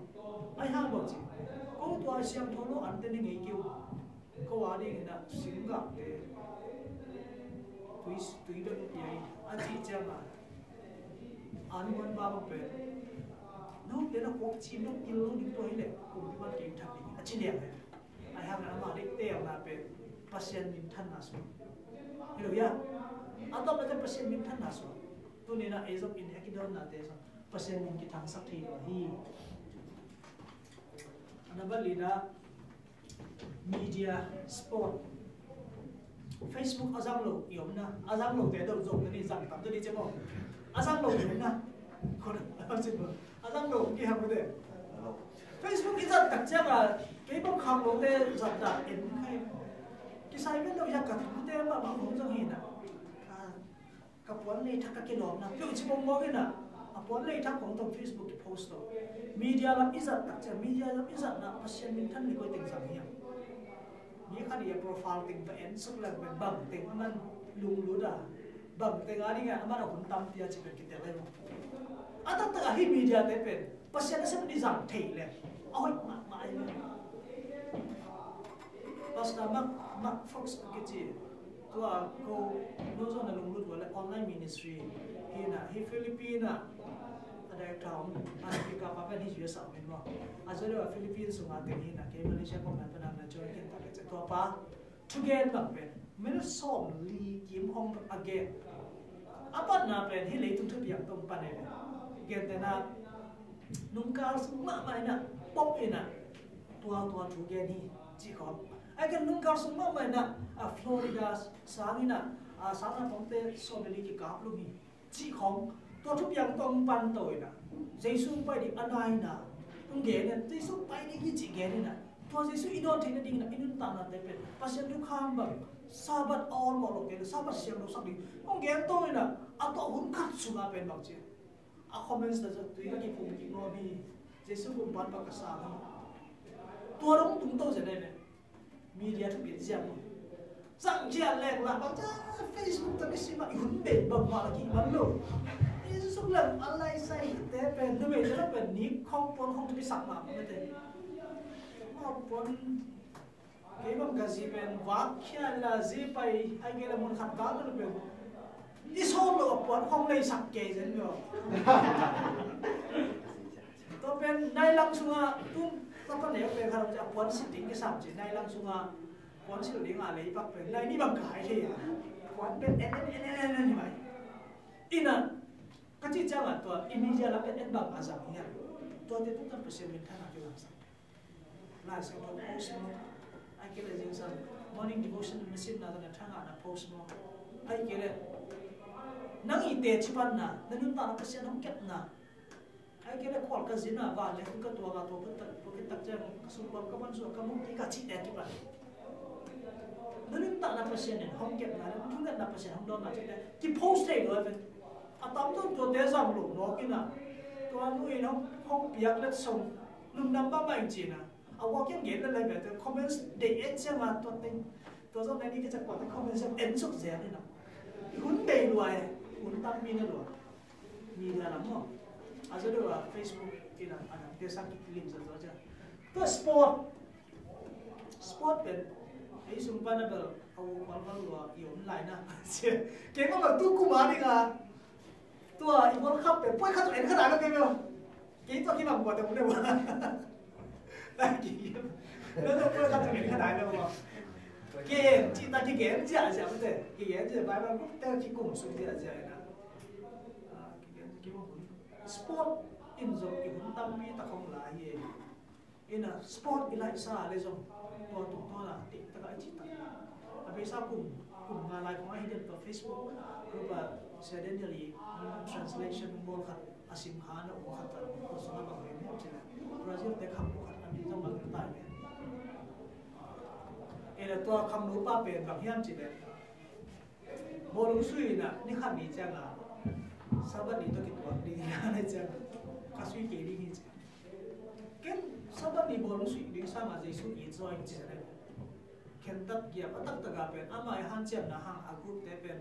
Ai hang bang ci, ko tua siangtho lo ante ni ngei kei uh. Ko a dingin ah singgahte tui, tui dot pia in a cih ciangin ah an muan ba bang pen note na kuak cim dong pil lo ding tua hi leh kumpipa kei thak ding a ci liang hi. Ai hang amah deih teelna pen Pasian minthanna suak hi lo hia. A tawpna pen Pasian minthanna suak. Tuni-in ah ei zong in hek i dawnnate zong Pasian min kithangsak thei lo hi. A na bali na media, sport, Facebook a zang lo i omna, a zang lo te dong zong na ni zang tam te ni ce maw. A zang lo i omna. Khon a zang lo a zang lo ki ham te. Facebook i zat tak ciang a kei bang khang lo te zat ta en khai. Kisai vet lo ya ka thu te ma ma hong zong hi na. Ka puan lei thak ka kilawmna peuh ci bawngmawng inah a puan lei thak kong tong Facebook i post lo. Media lam i zat tak ciang media lam i zatna Pasian min than ni koi teng zang hiam? Mi khat i a profile teng va en suk leng pen bang teng a man lunglut a bang teng a ding a man a hun tampi a ci pen kitel lai lo. A taktak a hi media te pen Pasian a sem ni zang thei le a hoih mahmah ai lo. Pastor Mark, Mark Fox kici tua ko no zong na lunglut ua le online ministry hi na hi Philippine a a director om a speaker pa pen hi U S a om in maw a zua deuh a Philippine sunga teng hi na kei Malaysia kong na pen a na join kin ta le tua pa thugen bang pen minute sawm li kim hong a gen a patna pen hi leitung thupiang tong pan e gen te na nungkal sung mahmah ina pop ina tua tua thugen hi ci khawm. Ai kan nungkal sung mahmah ina a Florida sang ina a sang a pawngte sawm le li kikap lum hi ci khawng tua thupiang tawng pan to ina Jesu pai ding a naina tung gen in Jesu pai ding hi ci gen ina tua Jesu i dawn theihna ding ina i nuntakna te pen Pasian thukham bang Sabbath a awn mawh lo kei le Sabbath siam lo sak ding tung gen to ina a tawh hun khat sunga pen bang ci a comments na zat tui ka kiphum kik nuam hi Jesu kum pan bang ka sang hi tua dong tung to zia nei le media thupian ziak lo. Zang khial leng lah bang ca Facebook ta misi mah i hun bei bang mah la kih man lo. I suk leng a lai sai hite pen numei te la pen ni khong puan khong thupi sak mah mah te. Mah puan kei bang ka zi pen vak khial la zi pai ai kei la mun khat vak la pen. I sawm lo a puan khong lei sak kei zen lo. Tua pen nai lang sunga tum tapa neu pen kha a puan sit ding kisam ci nai lang sunga puan sit ding a lei bak pen nai ni bang kai thei a puan pen en en en en en en mai ina ka ci ciang a tua i media la pen en bang a zang hi a tua te tung tam Pasian min thang a kilang sang Lai Siangtho post maw ai kei le zingsang morning devotion na simna na thang a na post maw ai kei le nang i te ci pan na na nun ta na Pasian hong ket na Ai kei le khual ka zin a van le ka tuak a tua ka tak tua ka tak ciang ka sung bang ka man suak ka muk i ka cih te kipan. Na nuntakna Pasian in hong kepna le na thungetna Pasian hong dawnna cih te ki post thei lo a ve. A tam tuan tuate zang lo nawk ina tua nu in hong piak let song lungdam bang bang cina. A walk in gen le lai ve te comments dei et ciang a tua teng tua zong nai ni ka cak kua te comments en suk zel ina. I hun bei lua e, hun tampi na lua. Media lam maw a zaw deuh a Facebook kina a dangte sang kikilim zaw zaw cia. Tua sport sport pen ei sung pan a bel a wo kual kual lua i om lai na. Kei maw bel tu kum a ding a tua i World Cup pen poi khat tu en khat a ka kei maw. Kei tua kibang kua te mu deuh a. Kigen ci ta kigen ziahziah mate kigen ziah Bible mate kikum suk ziahziah ina. Sport in zong i hun tampi tak hong la hi e. Ina sport i laihsa le zong tua tungtawna teihtaka i cihtak a beisa kum kum nga lai kong a hi den tua Facebook group a Sia Daniel i translation bawl khat a sim kha na um khat a tua sung a bang hiam hiam cih leh Brazil te khangno khat a min zong bang hiam tai ve. Ina tua khangno pa pen bang hiam cih leh bawlung sui ina ni khat ni ciang a Sabbath ni tawh kituak ding hi a ni ciang ka sui kei ding hi ci. Ken Sabbath ni bawlung sui ding sang a Jesu i zaw in ci sa ding. Khentat giap a taktak a pen ama i hanciamna hang a group te pen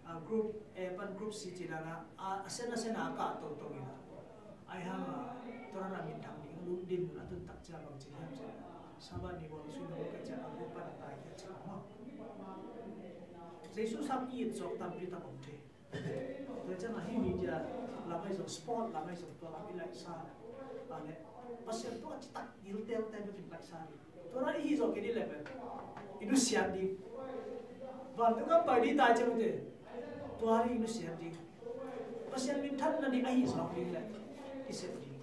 a group A pan group C ci dan a a sen a sen a kah toto in a ai hang a tua ran a min thang ding lut din a tun tak cia bang ci hiam cia Sabbath ni bawlung sui na ka cia a group pan a tai kia cia maw. Jesu sam i it zawk tampi tak om thei. Tua ciang a hi media lam ahi zong sport lam ahi zong tua lam i laihsa a le Pasian tua citak gil telte bekin laihsa ding. Tua na i hi zong kei ding le pen i nusiat ding. Vantung a pai ding tai ciang ute tua ding i nusiat ding. Pasian minthanna ding ahi zong ding le i sep ding.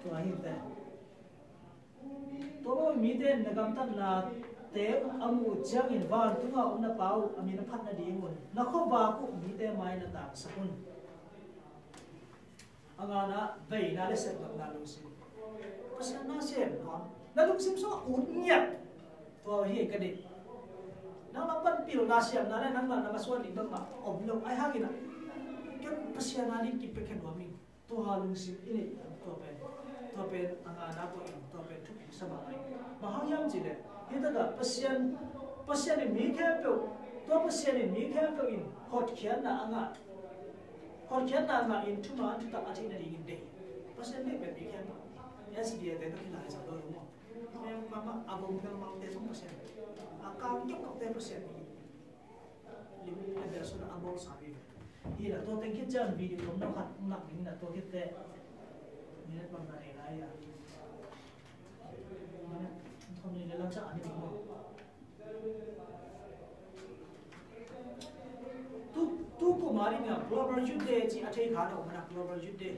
Tua hi te. Tua mite na gamtatna Te uh a muh uh ciangin vantung a om na Pa uh a min a phat nadingun na khuavak uh mite mai na tangsak un. A ngana, veina le sepnopna lungsim. Pasian na sem nuam. Na lungsim sungah ut ngiat. Tua hi ka deih. Nang lam pan pilna siamna le nang lam na masuan ding bangmah om lo. Ai hangin ah, ken Pasian a ding kipiakhia nuam ing. Tua lungsim i neih, tua pen, tua pen a ngana peuh in, tua pen thupi sa mah hi. Bang hang hiam cih leh, hi takah Pasian, Pasian in mi khempeuh, tua Pasian in mi khempeuh in hotkhiatna a ngah, hotkhiatna a ngah in thuman thutak a theih nadingin deih. Pasian deih pen mi khempeuh. S D A te tawh kilai sa lo maw. Meng mama a bawm mel malte tawh Pasian. A kang kiok kiokte Pasian hi. Lim a bel sun a bawl sa hi. Hi la tua teng khit ciang video tom dong khat lak ding na tua khit teh. Minute bang na nei lai a. Minute thom ni le lam sa a ni ding maw. Tu, tu kum a ding a Global Youth Day ci a thei kha na om na Global Youth Day.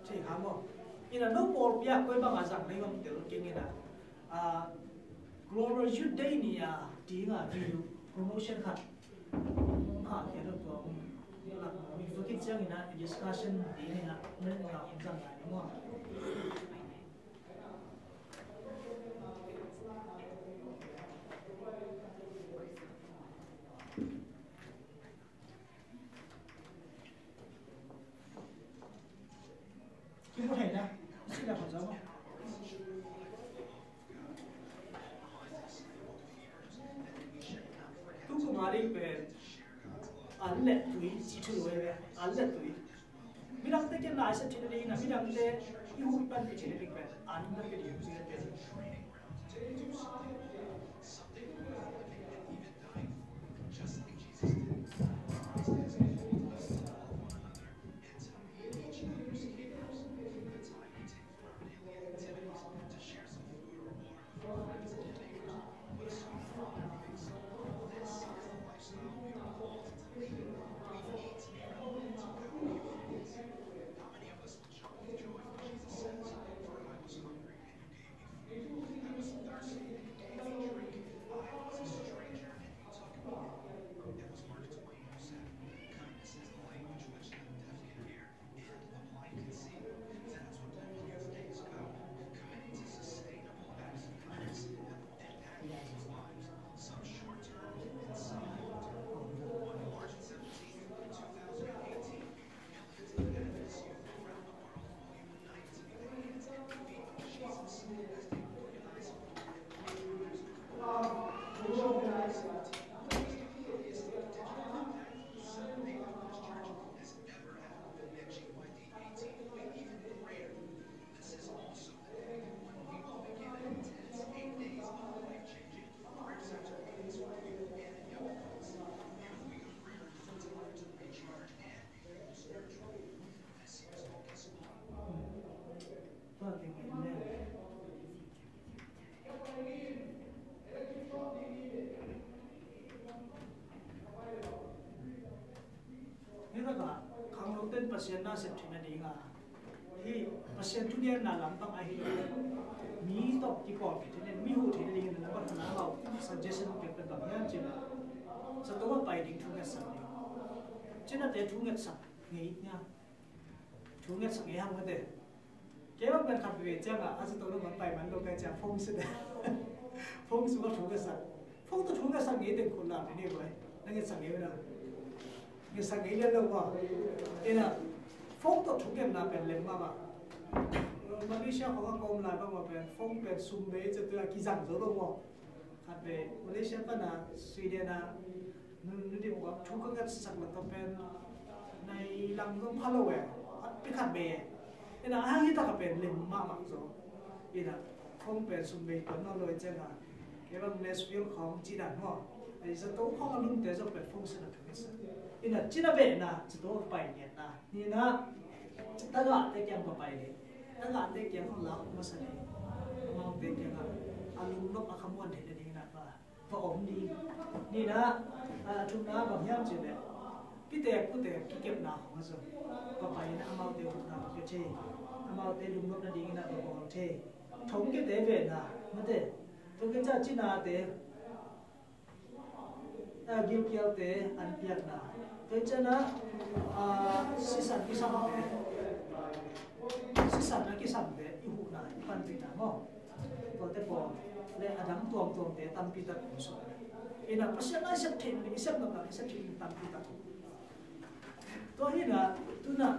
Thei kha maw. Ina no pawl pia koi bang a zang ding om tel keng ina. Ah, Global Youth Day ni a ding a video promotion khat. Kha khia lo tua um. Lak um. Tua khit ciang ina discussion ding ina. Nen ina um zang lai maw. Tu kum a ding pen an le tui ci thu lo ve, an le tui. Midangte kiang lai sa thei ding na, midangte i hu i panpih thei ding pen an na pe ding. Hi takah khangnote'n Pasian na sep theihna ding a, hi Pasian thugenna lampang ahi lo, mi tawh kipawlkhiat theihna, mi huh theihna dingin na bang na amau suggestion pek pen bang hiam cih leh, zato a pai ding thu ngetsak ding. Cinate thu ngetsak ngei nia. Thu ngetsak ngei hang mate. Kei bang pen khat veve ciangah a zato lo man pai man lo kai ciang phone sung ah, phone sung ah thu ngetsak. Phone tawh thu ngetsak ngei teng khut lam ni nei vai. Na ngetsak ngei na. Ngetsak ngei lian lo maw. Ina phone tawh thu ngetna pen lem mahmah. Malaysia khawng a ka om lai bang mah pen phone pen sum bei ciang tua kizang zo lo maw. Khat vei Malaysia pan a Sweden a nu, nu dim kua thu ka ngetsak na tawh pen nai lang zong pha lo e. Khat pi khat vei e. Ina a hang hi tak a pen lem mahmah zo. Ina phone pen sum bei tuan nawn lo e ciang a. Kei bang Nashville khawng ci dan maw. Ai zato khawng a lungte zong pen phone sung ah thu ngetsak. Ina cina vehna zato a pai ngiatna. Nihna, tagahte kiang va pai leh, tagahte kiang hong lak masa leh, amaute kiangah a lungnop a khamuan theihna dingin ah va, va om ding. Nihna, a thumna bang hiam cih leh, pitek putek kikepna khong ah zong va pai in ah amaute hupna va pia thei, amaute lungnopna dingin ah va bawl thei. Thongkiate vehna, mate, thongkia cinate, Gilkialte an piakna. Tua ciangin ah, ah, sisan kisamte, sisan a kisamte i huhna, i panpihna maw? Tuate pawl le a dang tuamtuamte tampi tak om suk. Ina Pasian na i sep theih, i sep nop, i sep theih tampi tak. Tua hi-in ah, tu-in ah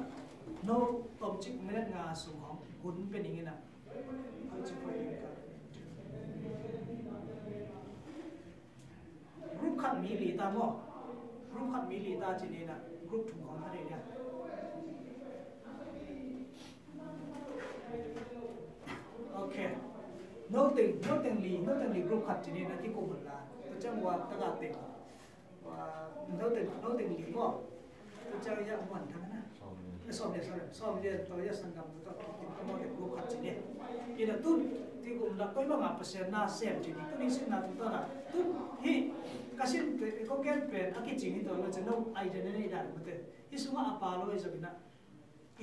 no tomcik minute nga sung hong hun pe ning ina. Group khat mi li ta maw? Group khat mi li ta ci-in ah, group thum khawng ta ding a. Ok. No teng, no teng li, no teng li group khat ci-in ah kikum un la. Tua ciang ua taka teng. Ua, no teng, no teng li maw? Tua ciang ya muan thang na. Sawm le, sawm le, sawm le, tua ya sanggam tua, tua, tua, tua, tua, group khat ci-in. Ina tu-in, tu-in kum la koi bang a Pasian na sem ci-in, tu-in i simna tu ta la. Tu-in hih ka simte, ko gen pen a kicing hi tua la ciang no identity dan mate. Hih sungah a pha lo hi zongin ah,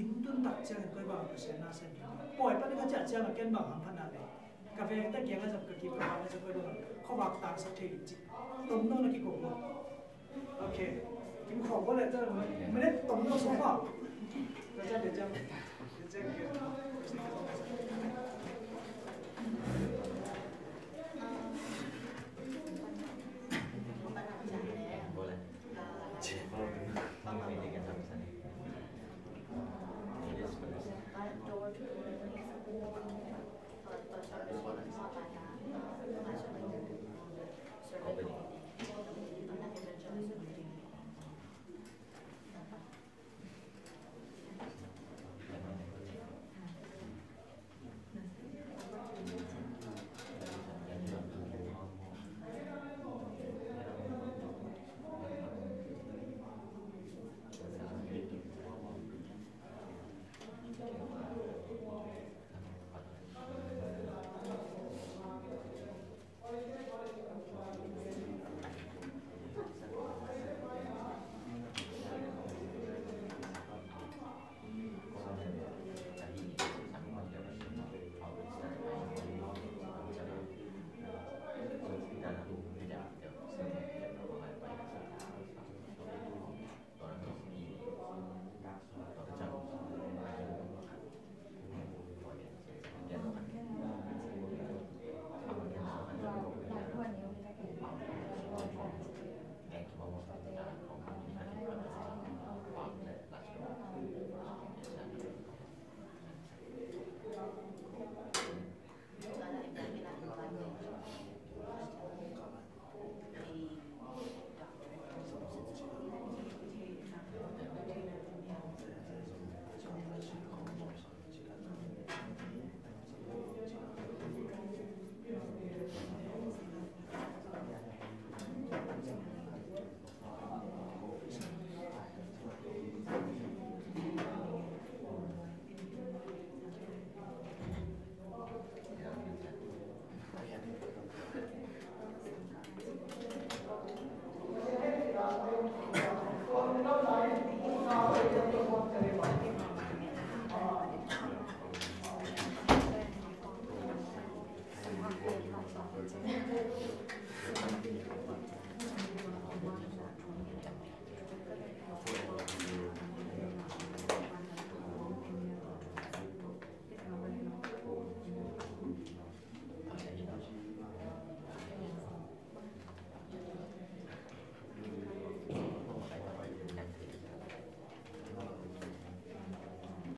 inn tun tak ciangin koi bang a Pasian na sem ci-in. Pawi pan ka ciah ciangin ken bang hamphatna nei. Ka veng ta kiang a zong ka kim ka vang a zong koi bang khuavak tangsak thei ding ci. Tomno na kiko maw? Ok. Kim khawng ko le ta minute tomno sung maw? Ka ciah le ciang.